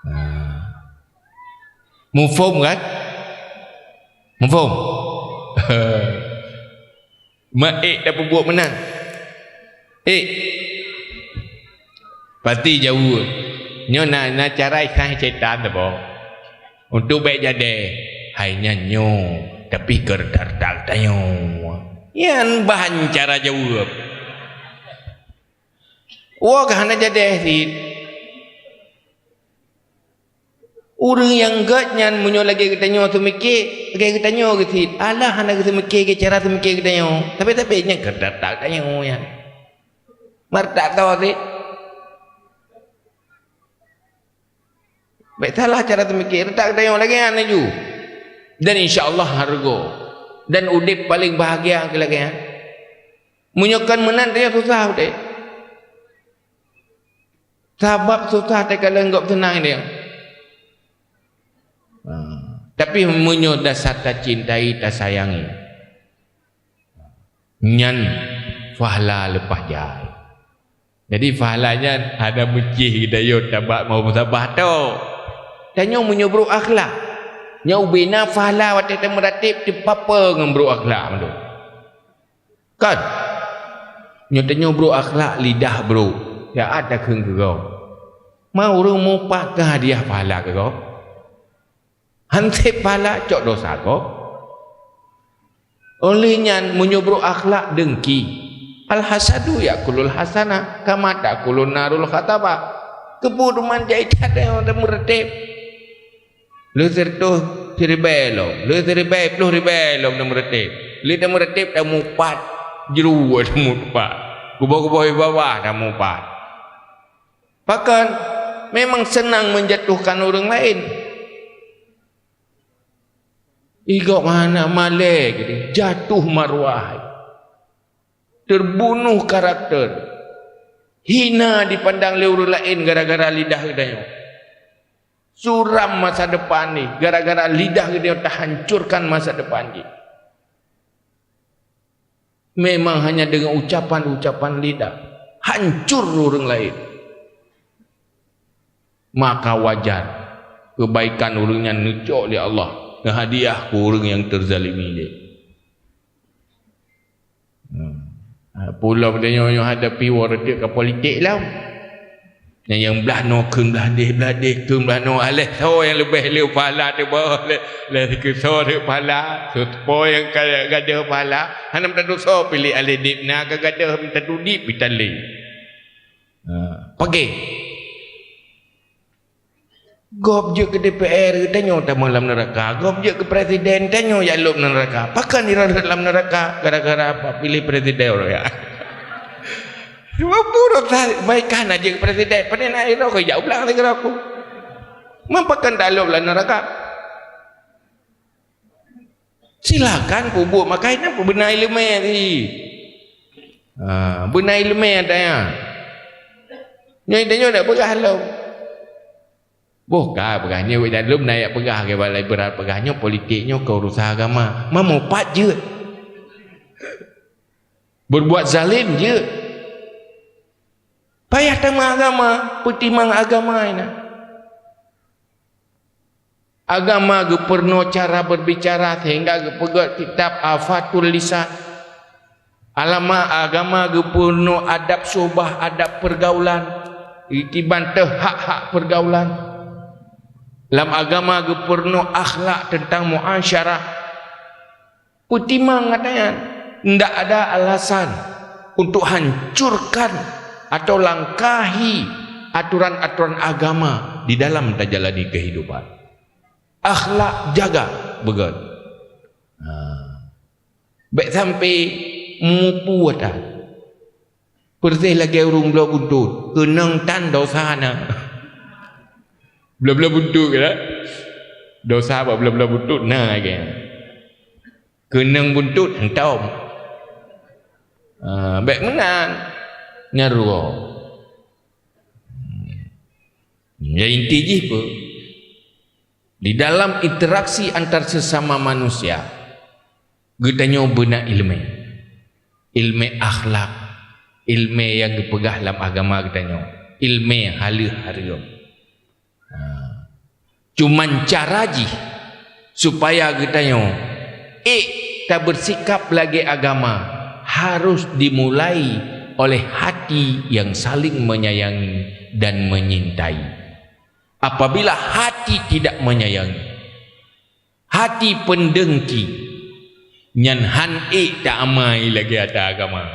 Nah. Muphom kan? Muphom? Ma ék tapeubuet meunan. Ék. Pasti jaweueb. Nyoe na, na cara ikhlas syaitan teuh, boh. Untuk bék jadeh, hai nyan nyoe, tapi keu reutak-reutak tanyoe. Nyan bahan cara jaweueb. Woe ka hana jadeh cit. Ureuëng nyang gét nyan meunyoe lagée geutanyoe seumiké, lagée geutanyoe geucit, Allah hana geuseumiké lagée cara seumiké geutanyoe. Tapi-tapi nyan keu reutak-reutak tanyoe nyan. Meureutak tho cit. Bék salah cara seumiké, reutak geutanyoe lagée nyan laju. Dan insya Allah hareuga. Dan udeb paleng bahagia keu lagée nyan. Meunyoe kon meunan tanyoe susah udeb. Sabab susah takalon gob seunang nyan. Tapi meunyoe dasar tacintai, tasayangi, nyan pahala leupah jai. Jadi pahala nyan hana meucih geutanyoe tabak mau musabah tho. Tanyoe meunyoe brok akhlak, nyoe ubena pahala watée tameuratéb teupapeue ngon brok akhlak mandum. Kan? Nyoe tanyoe brok akhlak, lidah brok, ya ada kheun keu gob. Ma ureuëng mupat keu hadiah pahala keu gob? Hanseb pahala, cok dosa gob. Óh lheueh nyan, meunyoe brok akhlak, dengki. Al-hasadu ya'kulul hasanah, kama ta'kulun narul khatabah. Keupeue teuma jai that nyang tameuratéb? Lheueh sireutôh siribée lom, lheueh siribée ploh ribée lom tameuratéb. Lheueh tameuratéb tamupat, jroh tamupat. Kuboh-kuboh di bawah tamupat. Pakon? Memang seunang meujatuhkan ureuëng laén. Igob hana malée, jatuh marwah, terbunuh karakter, hina dipandang lé ureuëng laén gara-gara lidah geutanyoe. Suram masa depan jih gara-gara lidah geutanyoe, tahancurkan masa depan jih. Memang hanya dengan ucapan-ucapan lidah hancur ureuëng laén. Maka wajar kebaikan ureuëng nyan neucok lé Allah, neuhadiah keu ureuëng nyang teuzalimi lé. Hmm. Ha, pulo tanyoe nyoe hadapi wara teuk ka politik lom. Nyang, nyang blah noe kheun blah deh, blah deh kheun blah noe, aléh soe nyang leubeh le pahala teuboh lé, lé sikeusoe teuk pahala, soe po nyang ka gadôh pahala, hana meutanyoe soe piléh aléh deb na ka gadôh meutanyoe deb italé. Ha, pagée. Gob jeuet keu D P R, tanyoe tamong lam neuraka. Gob jeuet keu presiden, tanyoe jak lôb neuraka. Pakon irot lam neuraka? Gara-gara apa? Piléh presiden ureuëng nyan. Cuma buruk sa-, baik kan jeuet keu presiden. Pane na irot keu jak ulang lagi aku. Meupakan dak lôb lam neuraka? Silakan peubuet, maka nyan peubeuna iéleumé tadi. Ha, beuna iéleumé ata nyan. Nyoe tanyoe dak peugah lom. Boh ka peugah nyoe, dan lom na jak peugah, ke balai berat peugah nyoe, politik nyoe keu urusan agama. Meumupat jeuet. Berbuat zalim jeuet. Payah tamong agama, peutimang agama inan. Agama geupeurunoe cara berbicara sehingga geupeugét kitab Afatul Lisan. Alama agama geupeurunoe adab suhbah, adab pergaulan, ikiban teuh hak-hak pergaulan. Lam agama geupeurunoe akhlak tentang muasyarah. Peutimang ata nyan, ndak ada alasan untuk hancurkan atau langkahi aturan-aturan agama di dalam tajalani kehidupan. Akhlak jaga beugét. Ha. Bék sampai mupu ata. Persis lagée ureuëng bloe buntut, keunong tan dosa na. Bloe-bloe buntut kan? Dosa bak bloe-bloe buntut na lagée. Keunong buntut hantom. Ah, bék meunan. Nyan rugoe. Ya inti jih peue? Di dalam interaksi antar sesama manusia, geutanyoe beuna iéleumé. Iéleumé akhlak, iéleumé nyang geupeugah lam agama geutanyoe, iéleumé haleue hareuem. Ha. Cuman cara jih supaya geutanyoe ék tabersikap lagée agama harus dimulai oleh hati yang saling menyayangi dan menyintai. Apabila hati tidak menyayangi, hati pendengki, nyan han ék ta-amai lagée ata agama.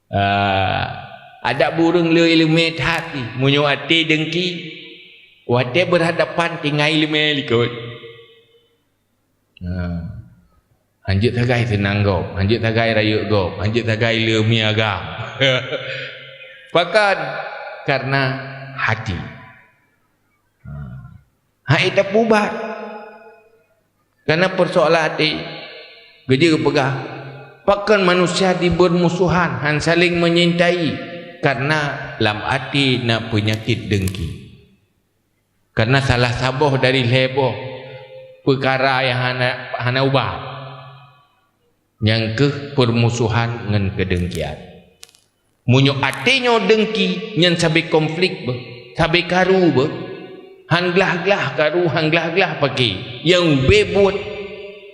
Ah, adak bureueng le iéleumé that jih, meunyoe até dengki, watée berhadapan tinggai iéleumé likot. Ha. Hanjeuet sagai seunang gob, hanjeuet sagai rayeuk gob, hanjeuet sagai le miagam. Pakon? Karena hati. Ha. Hai tapeuubat. Karena persoalan hati. Geujeuet geupeugah, pakon manusia dibermusuhan, han saling menyintai? Karena lam até na peunyakét dengki. Karena salah saboh dari lhée boh peukara nyang hana, hana ubat. Nyang kheueh peurmusohan ngon keudengkian. Meunyoe até nyoe dengki, nyan sabe konflik beuh, sabe karu beuh. Han glah-glah karu, han glah-glah paké. Nyang ubé buet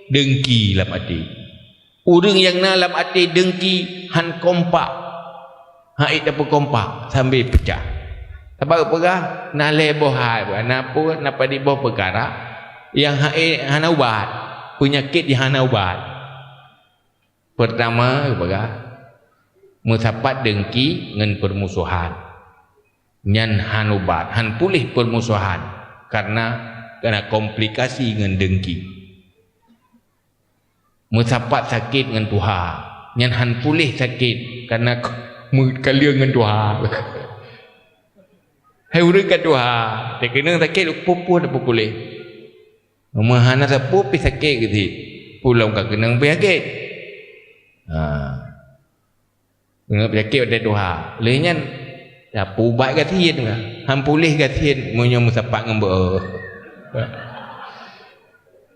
dengki lam até. Ureuëng nyang na lam até dengki han kompak. Haiek tapeukompak sambe peucah. Sabab peugah na lhée boh hai, na peue, na padub boh peukara nyang haiek hana ubat, peunyakét nyang hana ubat. Peurtama, peugah meusapat dengki ngon peurmusohan. Nyan han ubat, han puléh peurmusohan, kareuna keunan komplikasi ngon dengki. Meusapat sakét ngon tuha, nyan han puléh sakét, kareuna meukaleueng ngon tuha. Hai ureuëng ka tuha, teukeunong sakét peue-peue tapeupuléh. Meunyoe hana sapeue pih sakét geuh cit, peue lom ka keunong peunyakét. Ha. Keuneuk peunyakét watée tuha. Lheueh nyan, ya, peuubat gasien ka. Han puléh gasien meunyoe meusapat ngon beu-e.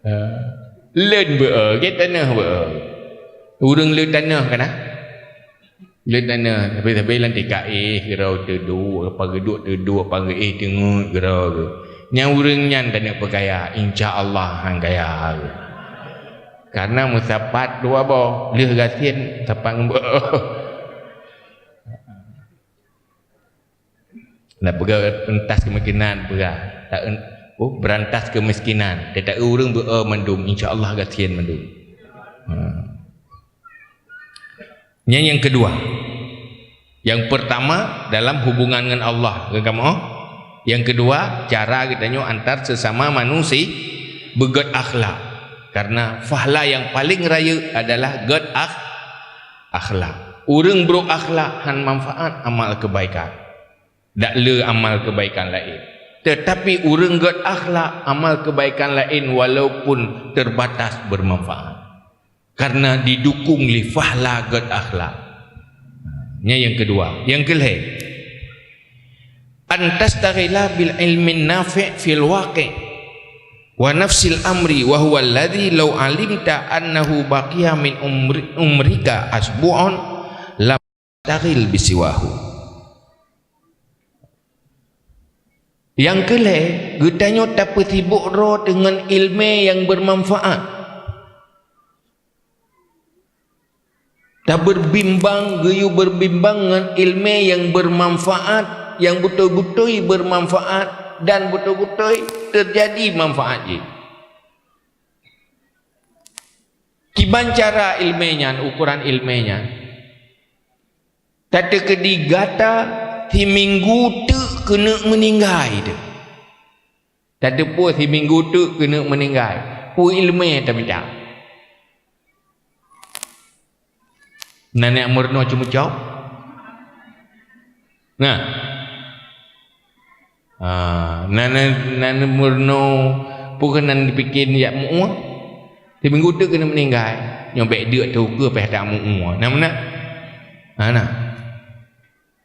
Ha. Leuen beu-e, gét tanoh beu-e. Ureuëng leuen tanoh ka na. Leuen tanoh, tapi-tapi lam tika éh, keudroe teuduek, apa geuduek teuduek, apa geuéh teungeut keudroe. Nyang ureuëng nyan tanoh peukaya, insya Allah han kaya. Kareuna meusapat dua boh, lheueh gasien sapat ngon beu-e. Nak peugah entas keumiskinan, peugah. Tak en-, oh, berantas keumiskinan. Teutak ureuëng beu-e mandum, insya Allah gasien mandum. Ha. Nyan nyang keudua. Nyang peurtama dalam hubungan ngon Allah, ngon kamoe. Nyang keudua, cara geutanyoe antar sesama manusia beugét akhlak. Kareuna fahla nyang paleng rayeuk adalah gét akh-, akhlak. Ureuëng brok akhlak han manfaat amal keubaikan. Dak le amal keubaikan laén. Teutapi ureuëng gét akhlak, amal keubaikan laén walaupun teurbatas beumanfaat. Kareuna didukong lé fahla gét akhlak. Nyan nyang keudua. Nyang keulhée, an tastaghala bil ilmin nafi' fil waqi' wa nafsil amri wa huwa alladzi law alimta annahu baqiya min umri-, umrika asbu'un lam taghil bisiwahu. Nyang keulhée, geutanyoe tapeusibok droe deungon iéleumé nyang beumanfaat. Tabeubimbang, geuyue beubimbang ngon iéleumé nyang beumanfaat, nyang beutôi-beutôi beumanfaat dan beutôi-beutôi teujadi manfaat jih. Kiban cara iéleumé nyan, ukoran iéleumé nyan, tateukeudi gata siminggu teuk keuneuk meuninggai teuh. Tateupeue siminggu teuk keuneuk meuninggai, peue iéleumé tamita. Na neuk meurunoe ceumeucok? Nah. Ah, na, na, na meurunoe peue keuh nan dipike jak meu-ue? Siminggu teuk keuneuk meuninggai. Nyoe bék deuk teuh ukeue pih tak meu-ue. Na meunan? Ha, na.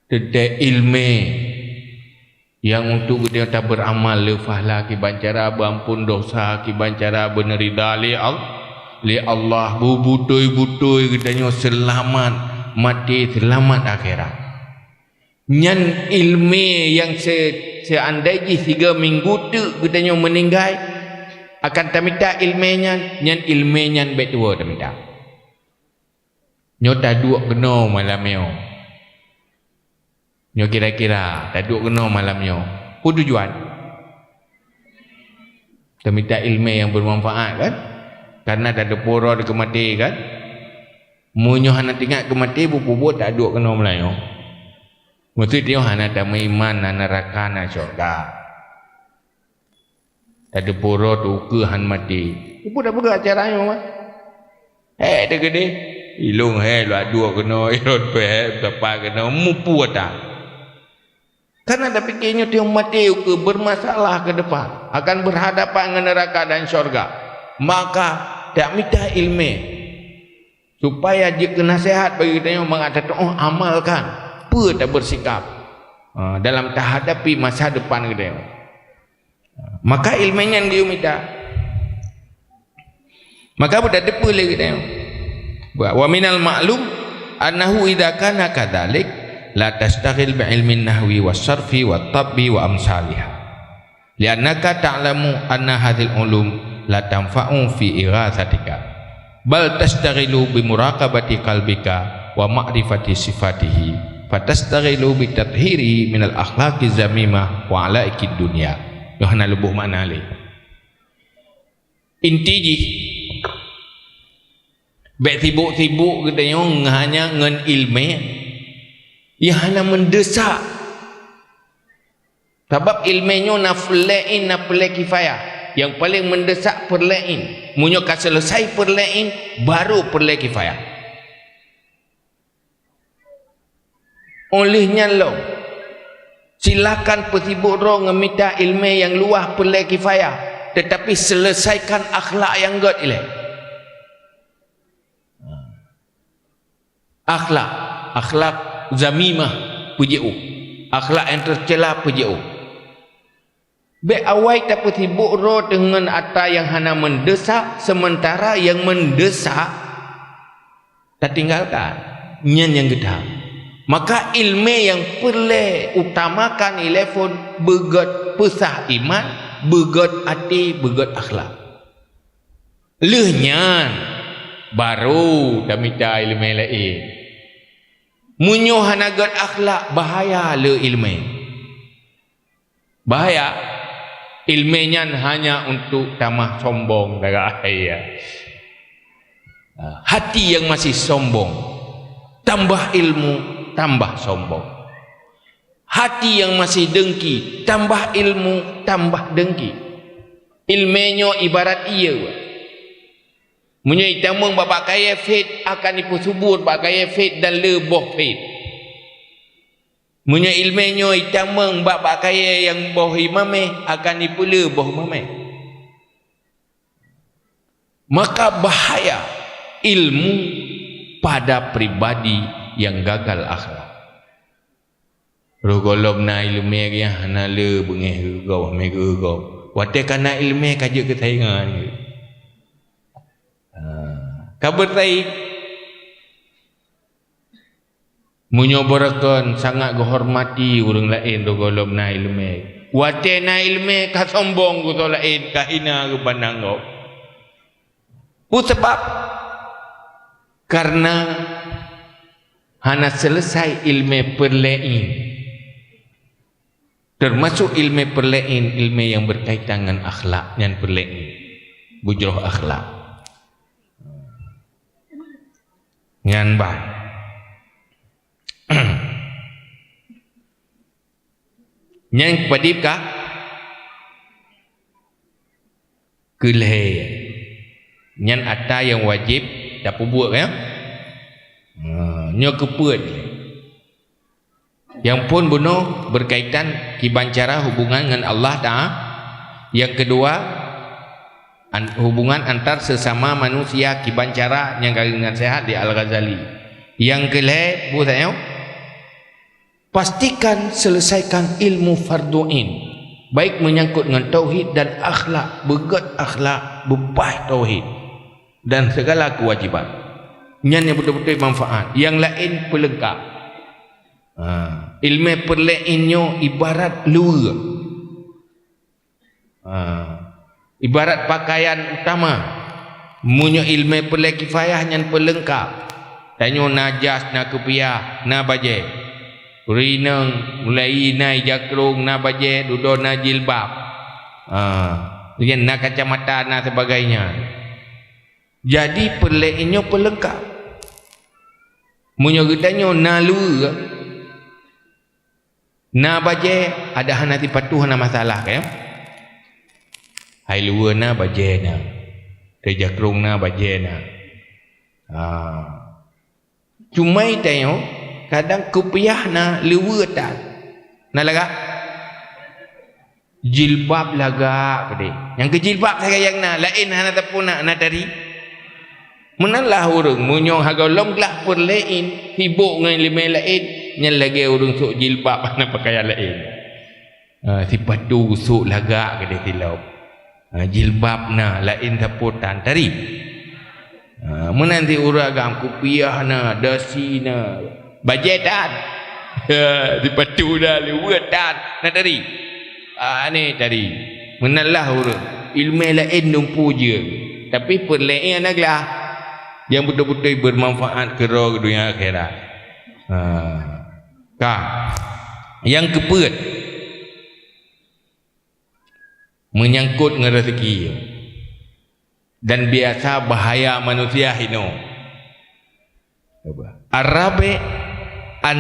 Teuntée iéleumé nyang untuk geutanyoe tabeuramal le fahla kiban cara beuamphon dosa, kiban cara beuneurida lé Al-, lé Allah, beubeutôi-beutôi geutanyoe seulamat maté, seulamat akhirat. Nyan iéleumé nyang se-, seandai jih sigoe minggu teuk geutanyoe meuninggai, akan tamita iéleumé nyan, nyan iéleumé nyan bék tuwoe tamita. Nyoe taduek keunoe malam nyoe. Nyoe kira-kira taduek keunoe malam nyoe. Peue tujuan? Tamita iéleumé nyang beumanfaat, kan? Kareuna tateupeue droe keu maté, kan? Meunyoe hana teuingat keu maté, beupubuet taduek keunoe malam nyoe. Maksud nyoe hana tameuiman, na neuraka, na syurga. Tateupeue droe teuh ukeue han maté. Peue tapeugah cara nyoe, mah? Hék teuh keudeh. Ilong hék lôn duek keunoe, ilong peuhék teumpat keunoe, mupeue that. Kareuna tapike nyoe teuh maté ukeue, bermasalah ke depan, akan berhadapan ngon neuraka dan syurga. Maka, tamita iéleumé supaya jeuet keu naseuhat bagi geutanyoe mangat tatuoh amalkan peue tabeusikap, ha, dalam tahadapi masa depan geutanyoe. Maka iéleumé nyan geuyue mita. Maka beutateupeue lé geutanyoe. Wa minal ma'lum annahu idza kana kadzalik la tasytaghil bi ilmin nahwi was sarfi wat tabbi wa amsaliha. Li'annaka ta'lamu anna hadzihil ulum la tanfa'u fi ighatsatika, bal tashtaghilu bi muraqabati qalbika wa ma'rifati sifatihi, fatastaghilu bi tathhirihi minal akhlaqiz zamimah wa alaikid dunya. Nyoe hana leuboh makna lé. Inti jih, bék sibok-sibok geutanyoe hanya ngon iéleumé nyang hana meudeusak. Sabab iéleumé nyoe na peureulée ain, na peureulée kifayah. Nyang paleng meudeusak peureulée ain. Meunyoe ka seuleusai peureulée ain, barô peureulée kifayah. Óh lheueh nyan lom, silakan peusibok droe ngon mita iéleumé nyang luwah peureulée kifayah, teutapi seuleusaikan akhlak nyang gét ilée. Akhlak, akhlak zamimah peujiôh, akhlak nyang teucela peujiôh. Bék awai tapeusibok droe teuh ngon atra nyang hana meudeusak, seumeuntara nyang meudeusak tatinggalkan. Nyan nyang geutham. Maka iéleumé nyang peureulée utamakan ilée phon beugét peusah iman, beugét até, beugét akhlak. Lheueh nyan, barô tamita iéleumé laén. Meunyoe hana gét akhlak, bahaya le iéleumé. Bahaya, iéleumé nyan hanya untuk tamah sombong, dara. Hati nyang masih sombong, tambah ilmu, tambah sombong. Hati nyang masih deungki, tambah ilmu, tambah deungki. Iéleumé nyoe ibarat ié. Meunyoe itamong bak-bak kayée phét, akan ipeusubur bak kayée phét dan le boh phét. Meunyoe iéleumé nyoe itamong bak-bak kayée nyang boh ié maméh, akan ipeule boh maméh. Maka bahaya ilmu pada pribadi nyang gagal akhlak. Roh gohlom na iéleumé, hana le beungéh geugob, mé geugob. Watée ka na iéleumé ka jeuet keu saingan. Ha, ka beusaing. Meunyoe beureukon sangat geuhormati ureuëng laén roh gohlom na iéleumé, watée na iéleumé ka sombong keu soe laén, ka hina geupandang gob. Peue sabab? Kareuna hana seuleusai iéleumé peureulée ain. Teumasok iéleumé peureulée ain, iéleumé nyang beukaitan ngon akhlak, nyan peureulée ain. Bujroh akhlak. Nyan ban. Nyan padub ka keu lhée. Nyan atra nyang wajéb tapeubuet, ya. Ha, nyoe keupeuet. Nyang phôn bunoe beukaitan kiban cara hubungan ngon Allah Taala. Nyang keudua, an-, hubungan antar sesama manusia kiban cara nyang ka geunaseuhat lé Al-Ghazali. Nyang keulhée, bu tanyoe, pastikan seuleusaikan ilmu fardhu ain, baik meunyangkot ngon tauhid dan akhlak, beugét akhlak, beupaih tauhid, dan segala keuwajiban. Nyan nyang beutôi-beutôi manfaat. Nyang laén peuleungkap. Ha, iéleumé peureulée ain nyoe ibarat luweue. Ha, ibarat pakaian utama. Meunyoe iéleumé peureulée kifayah nyan peuleungkap. Tanyoe na jas, na kupiah, na bajée. Ureuëng inong mulai na ija krong, na bajée, dudoe na jilbab. Ha, nyan na kacamata, na sebagainya. Jadi peureulée ain nyoe peuleungkap. Meunyoe geutanyoe na luweue, na bajée, ada hana sipatu hana masalah, kan? Hai luweue na, bajée na. Teuja krong na, bajée na. Ha. Cuma tanyoe kadang kupiah na, luweue tan. Na lagak? Jilbab lagak peudeh. Nyang keu jilbab sagai nyang na, laén hana tapuna, na tari. Meunan lah ureuëng, meunyoe hagoe lom glah peureulée ain, sibok ngon iéleumé laén, nyan lagée ureuëng sôk jilbab hana pakaian laén. Ha, sipatu sôk lagak keudeh silop. Ha, jilbab na, laén sapeue tan tari. Ha, meunan di ureueng agam kupiah na, dasi na, bajèe tan. Ha, sipatu na, luweue tan, na tari. Ha, ni tari. Meunan lah ureueng. Ileumèe laén lumpu jeuet. Tapi peureulèe na glah. Nyang beutôi-beutôi beumanfaat keu droe keu donya akhirat. Ha. Ka. Nyang keupeuet, meunyangkot ngon rezeki. Dan biasa bahaya manusia hinoe. Ar-rabi', an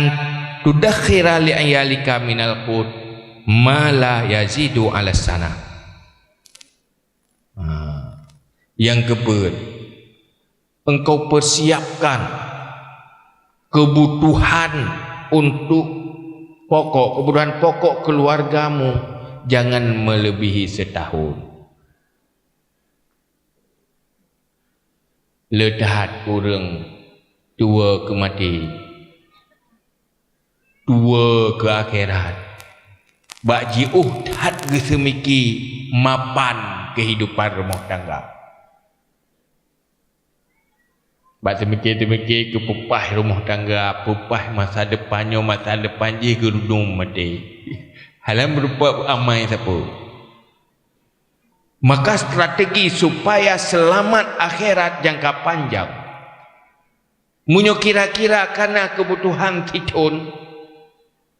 tudakhira li iyalika minal qut ma la yazidu ala sana. Ha. Nyang keupeuet, engkau persiapkan kebutuhan untuk pokok, kebutuhan pokok keluargamu jangan melebihi setahun. Le that ureueng tuwoe keu maté, tuwoe keu akhirat. Bak jiôh that geuseumiki mapan keuhidupan rumoh tangga. Bak seumiki-seumiki keu peupah rumoh tangga, peupah masa depan nyoe, masa depan jih geudum maté. Halam rupa amai sapeue. Maka strategi supaya seulamat akhirat jangka panjang, meunyoe kira-kira kana keubutuhan sithon,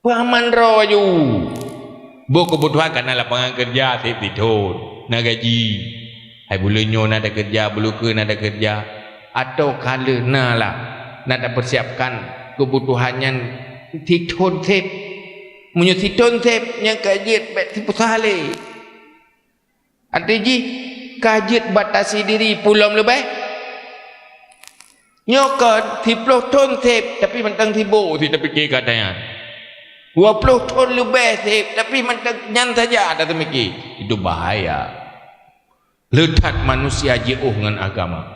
peuaman droe laju. Boh keubutuhan kana lapangan keureuja seb sithon, na gaji. Hai buleuen nyoe na takeureuja, buleuen keue na takeureuja, atawa ka lheueh na lah, na tapeusiapkan keubutuhan nyan sithon seb. Meunyoe sithon seb, nyang ka jeuet bèk sipeusah lé. Arti jih, ka jeuet batasi diri pulom leubeh. Nyoe kon siploh thon seb, tapi mantong sibok sit tapike keu ata nyan. Dua ploh thon leubeh seb, tapi mantong nyan saja ata seumiki. Itu bahaya. Le that manusia jiôh ngon agama.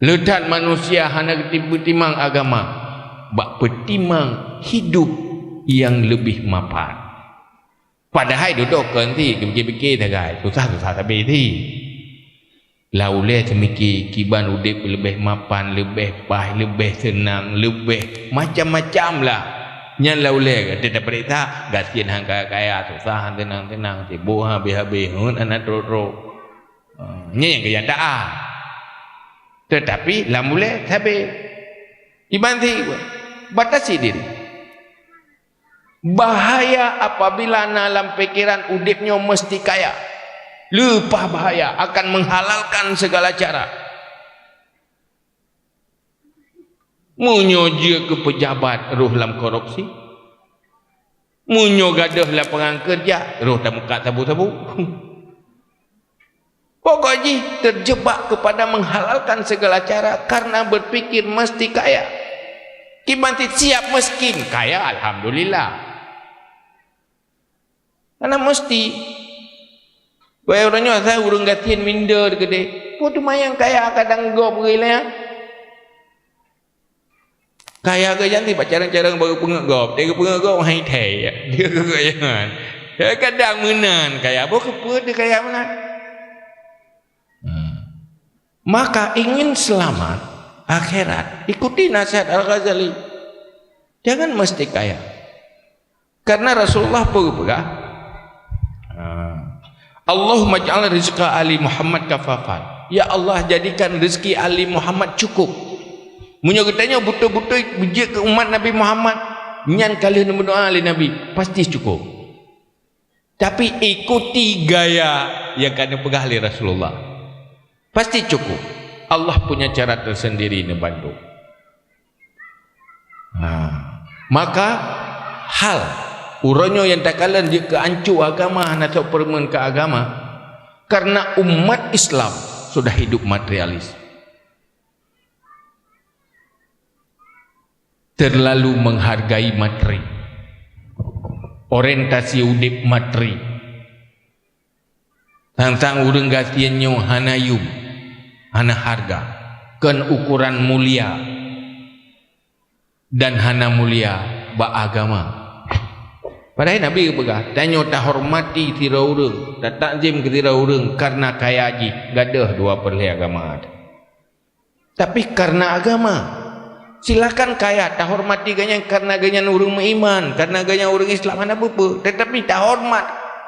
Le that manusia hana geupeutimang agama bak peutimang hidup nyang leubeh mapan. Padahai dudoe kon sit, geupike-pike sagai, susah-susah sabe sit. Lam ulèe seumiki kiban udeb leubeh mapan, leubeh paih, leubeh seunang, leubeh macam-macam lah. Nyan lam ulèe ka teupeuriksa, gasien han kaya-kaya, susah han seunang-seunang, sibok han habéh-habéh, heuet hana trok-trok. Ha, nyan nyang kenyataan. Tetapi lam ulèe sabe. Iban sit, batasi diri. Bahaya apabila na lam pikeran udeb nyoe meusti kaya. Leupah bahaya, akan menghalalkan segala cara. Meunyoe jeuet keu peujabat, roh lam korupsi. Meunyoe gadôh lapangan keureuja, roh tameukat sabu-sabu. Pokok jih terjebak kepada menghalalkan segala cara karena berpikir mesti kaya. Kiban sit siap miskin, kaya alhamdulillah. Karena mesti. Wahai ureueng nyoe, asai ureueng gasien minder keudeh. Peue teuma nyang kaya kadang gob geuh ilèe nyan? Kaya geuh nyan sit bak carông-carông baru peungeut gob. Dia geupeungeut gob, hai thèe. Dia geuh nyan. Kadang meunan kaya. Boh keupeue dia kaya meunan? Hmm. Maka ingin selamat akhirat, ikuti nasihat Al-Ghazali. Jangan mesti kaya. Karena Rasulullah peugah, ah, "Allahumma ij'al rizqa ali Muhammad kafafan." Ya Allah, jadikan rezeki ali Muhammad cukup. Meunyoe geutanyoe beutôi-beutôi beujeuet keu umat Nabi Muhammad, nyan ka lheueh neumeudoa lé Nabi, pasti cukup. Tapi ikuti gaya nyang ka neupeugah lé Rasulullah. Pasti cukup. Allah punya cara tersendiri neubantu. Ha. Maka hal uroe nyoe nyang takalon jeuet keu anco agama hana sok peureumeun keu agama, karena umat Islam sudah hidup materialis. Terlalu menghargai materi. Orientasi udeb materi. Sang-sang ureueng gasien nyoe hana yum, hana harga, kon ukuran mulia, dan hana mulia bak agama. Padahai Nabi geupeugah, tanyoe tahormati sidroe ureueng, tatakzim keu sidroe ureueng karena kaya jih, gadôh dua peureulèe agama. Tapi karena agama. Silakan kaya, tahormati gobnyan karena gobnyan ureuëng meuiman, karena gobnyan ureuëng Islam, hana peue-peue. Tetapi tahormat,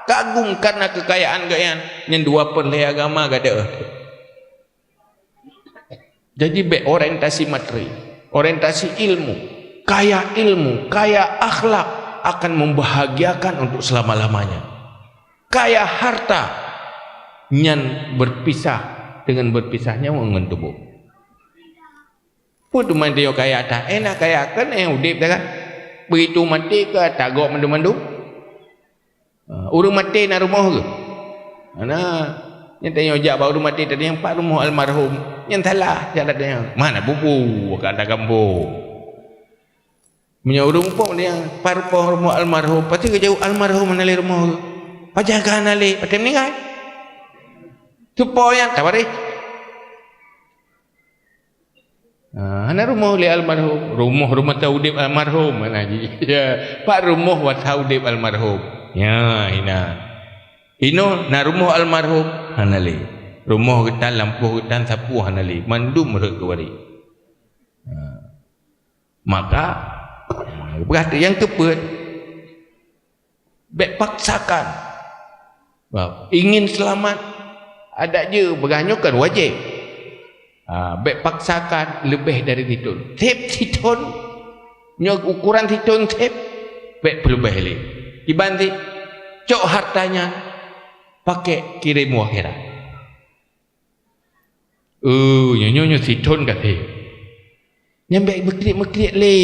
kagum karena kekayaan gobnyan, nyan dua peureulée agama gata. Jadi bék orientasi materi, orientasi ilmu, kaya ilmu, kaya akhlak akan membahagiakan untuk selama-lamanya. Kaya harta nyan berpisah dengan berpisahnya ngon tuboh. Peue teuma tanyoe kaya that? Eh, na kaya keuneuk udeb that kan? Begitu maté ka tagok mandum-mandum. Ha, ureuëng maté na rumoh geuh? Hana. Nyan tanyoe jak bak ureuëng maté, tanyong pat rumoh almarhum. Nyan salah cara tanyoe. Mana bubu ka ada gampông. Meunyoe ureuëng muphom dia, pat rumoh almarhum, pasti geujaweueb almarhum hana lé rumoh geuh. Pajan ka hana lé, watée meuninggai. Supaya tabareh. Ah, hana rumoh lé almarhum. Rumoh, rumoh masa udeb almarhum, hana jih. Ya, pat rumoh masa udeb almarhum. Ya, hina. Inoe na rumoh almarhum, hana lé. Rumoh geutan, lampôh geutan, sapeue hana lé. Mandum rhot keu waréh. Ha. Maka, peugah nyang keupeuet, bék paksakan. Bah, ingin selamat, adak jeuet peugah nyoe kan wajéb. Ha, bék paksakan leubeh dari sithon. Sép sithon, nyoe ukuran sithon sép, bék peuleubeh lé. Kiban sép, cok harta nyan, pakék kirém u akhirat. Oh, nyoe, nyoe, nyoe sithon ka sép. Nyan bék meukriet-meukriet lé.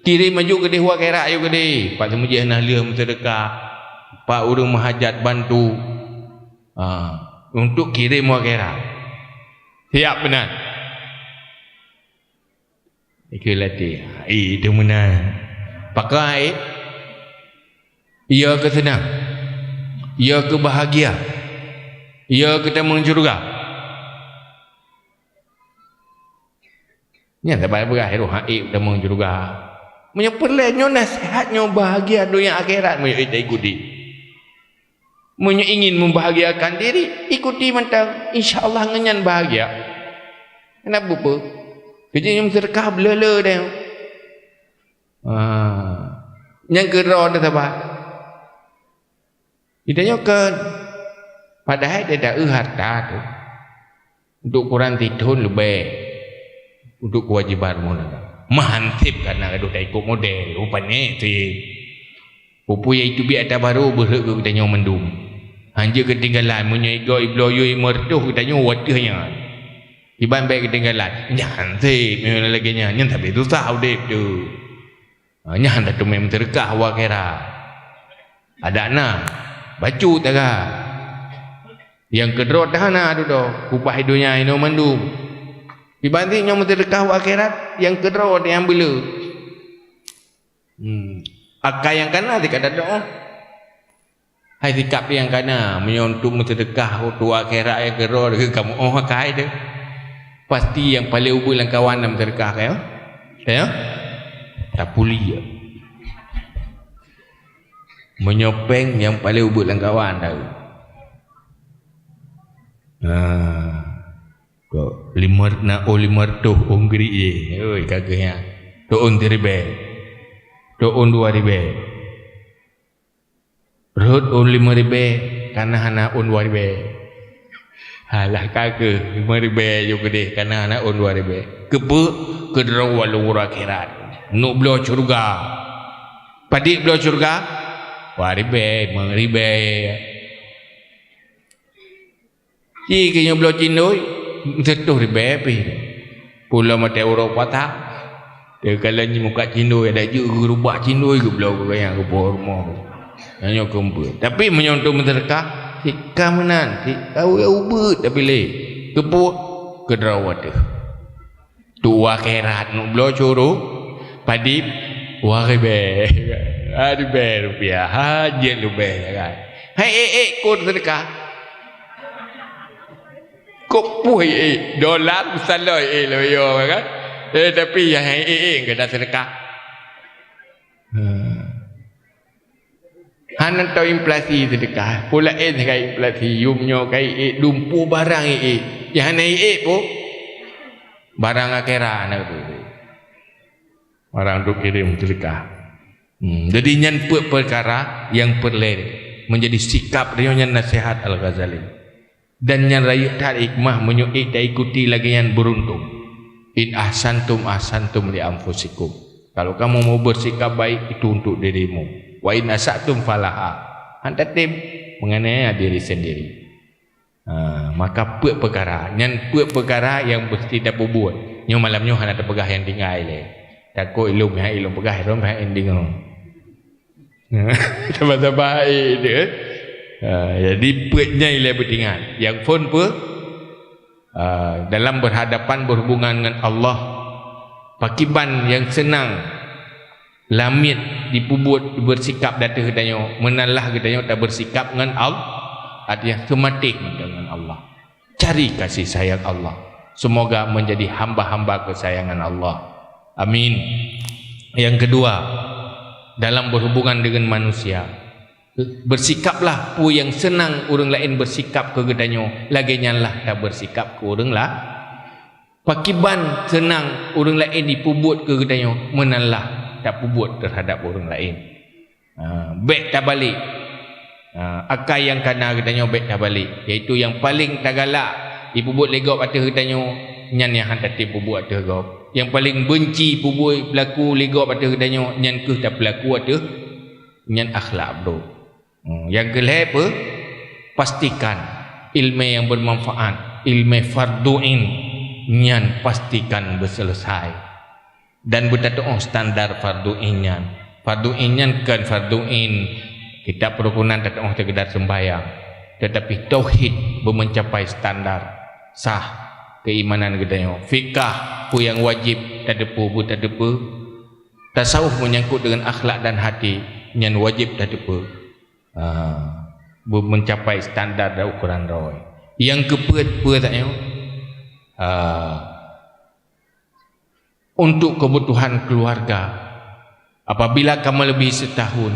Kirém aju keudeh u akhirat aju keudeh. Pat seumeujih na lheueh meuseudeukah. Pat ureuëng meuhajat bantu. Ha, untuk kirém u akhirat. Siap meunan? Ikeu latih. Eh, itu meunan. Pakon? Iya keu seunang. Iya keu bahagia. Iya keu tamong syeuruga. Nyan saban peugah roh haék tamong syeuruga. Meunyoe peureulée nyoe naseuhat nyoe bahagia donya akhirat meunyoe ita ikuti. Meunyoe ingin membahagiakan diri, ikuti mantong. Insya Allah ngon nyan bahagia. Kenapa peue? Keujieb nyoe meuseudeukah beuleu-leu deh. Ha. Nyang keudroe teuh saban. Geutanyoe kan padahai dada eu harta tu untuk ukuran sithon leubeh untuk kewajiban rumoh tangga. Meuhan sép kana gadôh taikot model, rupanya sép. Peue-peue nyang teubiet ata barô beurhot keu geutanyoe mandum. Hanjeuet keutinggalan, meunyoe igoe ibloe yue meureutoh geutanyoe wateuh nyan. Kiban bék keutinggalan. Nyan sép, meunyoe lagée nyan, nyan sabe susah udeb tu. Ha, nyan tateumé meuseudeukah u akhirat. Adak na, bacut taga. Nyang keudroe teuh hana dudoe, upah donya inoe mandum. Kiban sép nyoe meuseudeukah u akhirat, nyang keudroe teuh nyang beuleu. Hmm. Akai nyang kana sikadak doa. Hai sikap nyang kana, meunyoe untuk meuseudeukah u akhirat nyang keudroe lagée kamoe óh akai teuh. Pasti nyang paleng ubeut lam kawan na meuseudeukah kayée. Kayée? Tapuli ya. Meunyoe péng nyang paleng ubeut lam kawan dah. Nah. Kok lima na oh lima reutôh ôn geurik jih. Oi, ka geuh nyan. Teuôn siribée. Teuôn dua ribée. Rhot ôn lima ribée, kana hana ôn dua ribée. Halah ka geuh lima ribée jok keudeh, kana hana ôn dua ribée. Keupeue? Keudroe lôn uroe akhirat. Neuk bloe syeuruga. Padit bloe syeuruga? Dua ribée, lima ribée. Ci keu nyoe bloe cindoi, seutoh ribée pih. Pulo maté uroe puasa. Teukalon nyoe muka cindoi, ada jeuet geurubah cindoi geubloe keu gobnyan geupoh rumoh. Nyan nyoe keupeue. Tapi meunyoe untuk meuseudeukah, sika meunan, sika ubeut tapi lé. Keupeue? Keudroe teuh. Tuwoe akhirat neuk bloe syeuruga, padit dua ribée. Dua ribée rupiah, ha, jeuet leubeh kan. Hai ék-ék kon seudeukah. Kok puih ék, dolar, saloi ék lom yo kan. Eh, tapi nyang hai ék-ék keunan seudeukah. Hmm. Hana tao inflasi seudeukah. Peue laén ngon inflasi, yum nyoe ka ék, dumpeue barang ék. Nyang hana ék peue? Barang akhirat na tu. Barang tu kirim sedekah. Hmm, jadi nyan peuet peukara nyang peureulée meunjadi sikap tanyoe, nyan naseuhat Al-Ghazali. Dan nyan rayeuk that hikmah, meunyoe ék taikuti lagée nyan, beuruntung. "In ahsantum ahsantum li anfusikum." Kalau kamu mau bersikap baik, itu untuk dirimu. "Wa in asa'tum falaha." Han tatem, menganiaya diri sendiri. Ha, maka peuet peukara. Nyan peuet peukara nyang meusti tapeubuet. Nyoe malam nyoe hana tapeugah nyang tinggai lé. Takot ilôn pihak ilôn peugah, ilôn pihak indeungoe. Saban-saban hai dia. Ha, jadi peuet nyan ilée beutingat. Nyang phon peue? Ha, dalam berhadapan, berhubungan dengan Allah, pakiban nyang seunang lamiet jipeubuet, bersikap ateueh geutanyoe, meunan lah geutanyoe tabersikap ngon Allah, artinya seumatéh mantong ngon Allah. Cari kasih sayang Allah. Semoga menjadi hamba-hamba kesayangan Allah. Amin. Yang kedua, dalam berhubungan dengan manusia, bersikaplah peue nyang seunang ureuëng laén bersikap keu geutanyoe, lagée nyan lah tabersikap keu ureuëng la-, pakiban seunang ureuëng laén jipeubuet keu geutanyoe, meunan lah tapeubuet terhadap ureuëng laén. Ha, bék tabalek. Ha, akai nyang kana geutanyoe bék tabalek, yaitu nyang paleng tagalak jipeubuet lé gob ateueh geutanyoe, nyan nyang han tatem peubuet ateueh gob. Nyang paleng beunci peubuet, peulaku lé gob ateueh geutanyoe, nyan kheueh tapeulaku ateueh, nyan akhlak brok. Hmm, nyang keu lhée peue? Pastikan ilmu nyang bermanfaat, ilmu fardhu ain nyan pastikan beuseuleusai. Dan beutatu'oh standar fardhu ain nyan. Fardhu ain nyan kon fardhu ain kitab perukunan tatu'oh seukeudar seumbahyang, tetapi tauhid beumeucapai standar sah keimanan geutanyoe. Fikah, peue nyang wajéb tateupeue, beutatupeue. Tasawuf menyangkut dengan akhlak dan hati, nyan wajéb tateupeue. Ah, beumeucapai standar dan ukuran droe. Nyang keupeuet peue tanyoe? Ah, untuk kebutuhan keluarga, apabila ka meuleubeh setahun,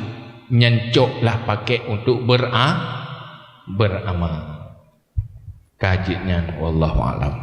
nyan coklah pakai untuk bera-, beramal. Ka jeuet nyan, wallahu a'lam.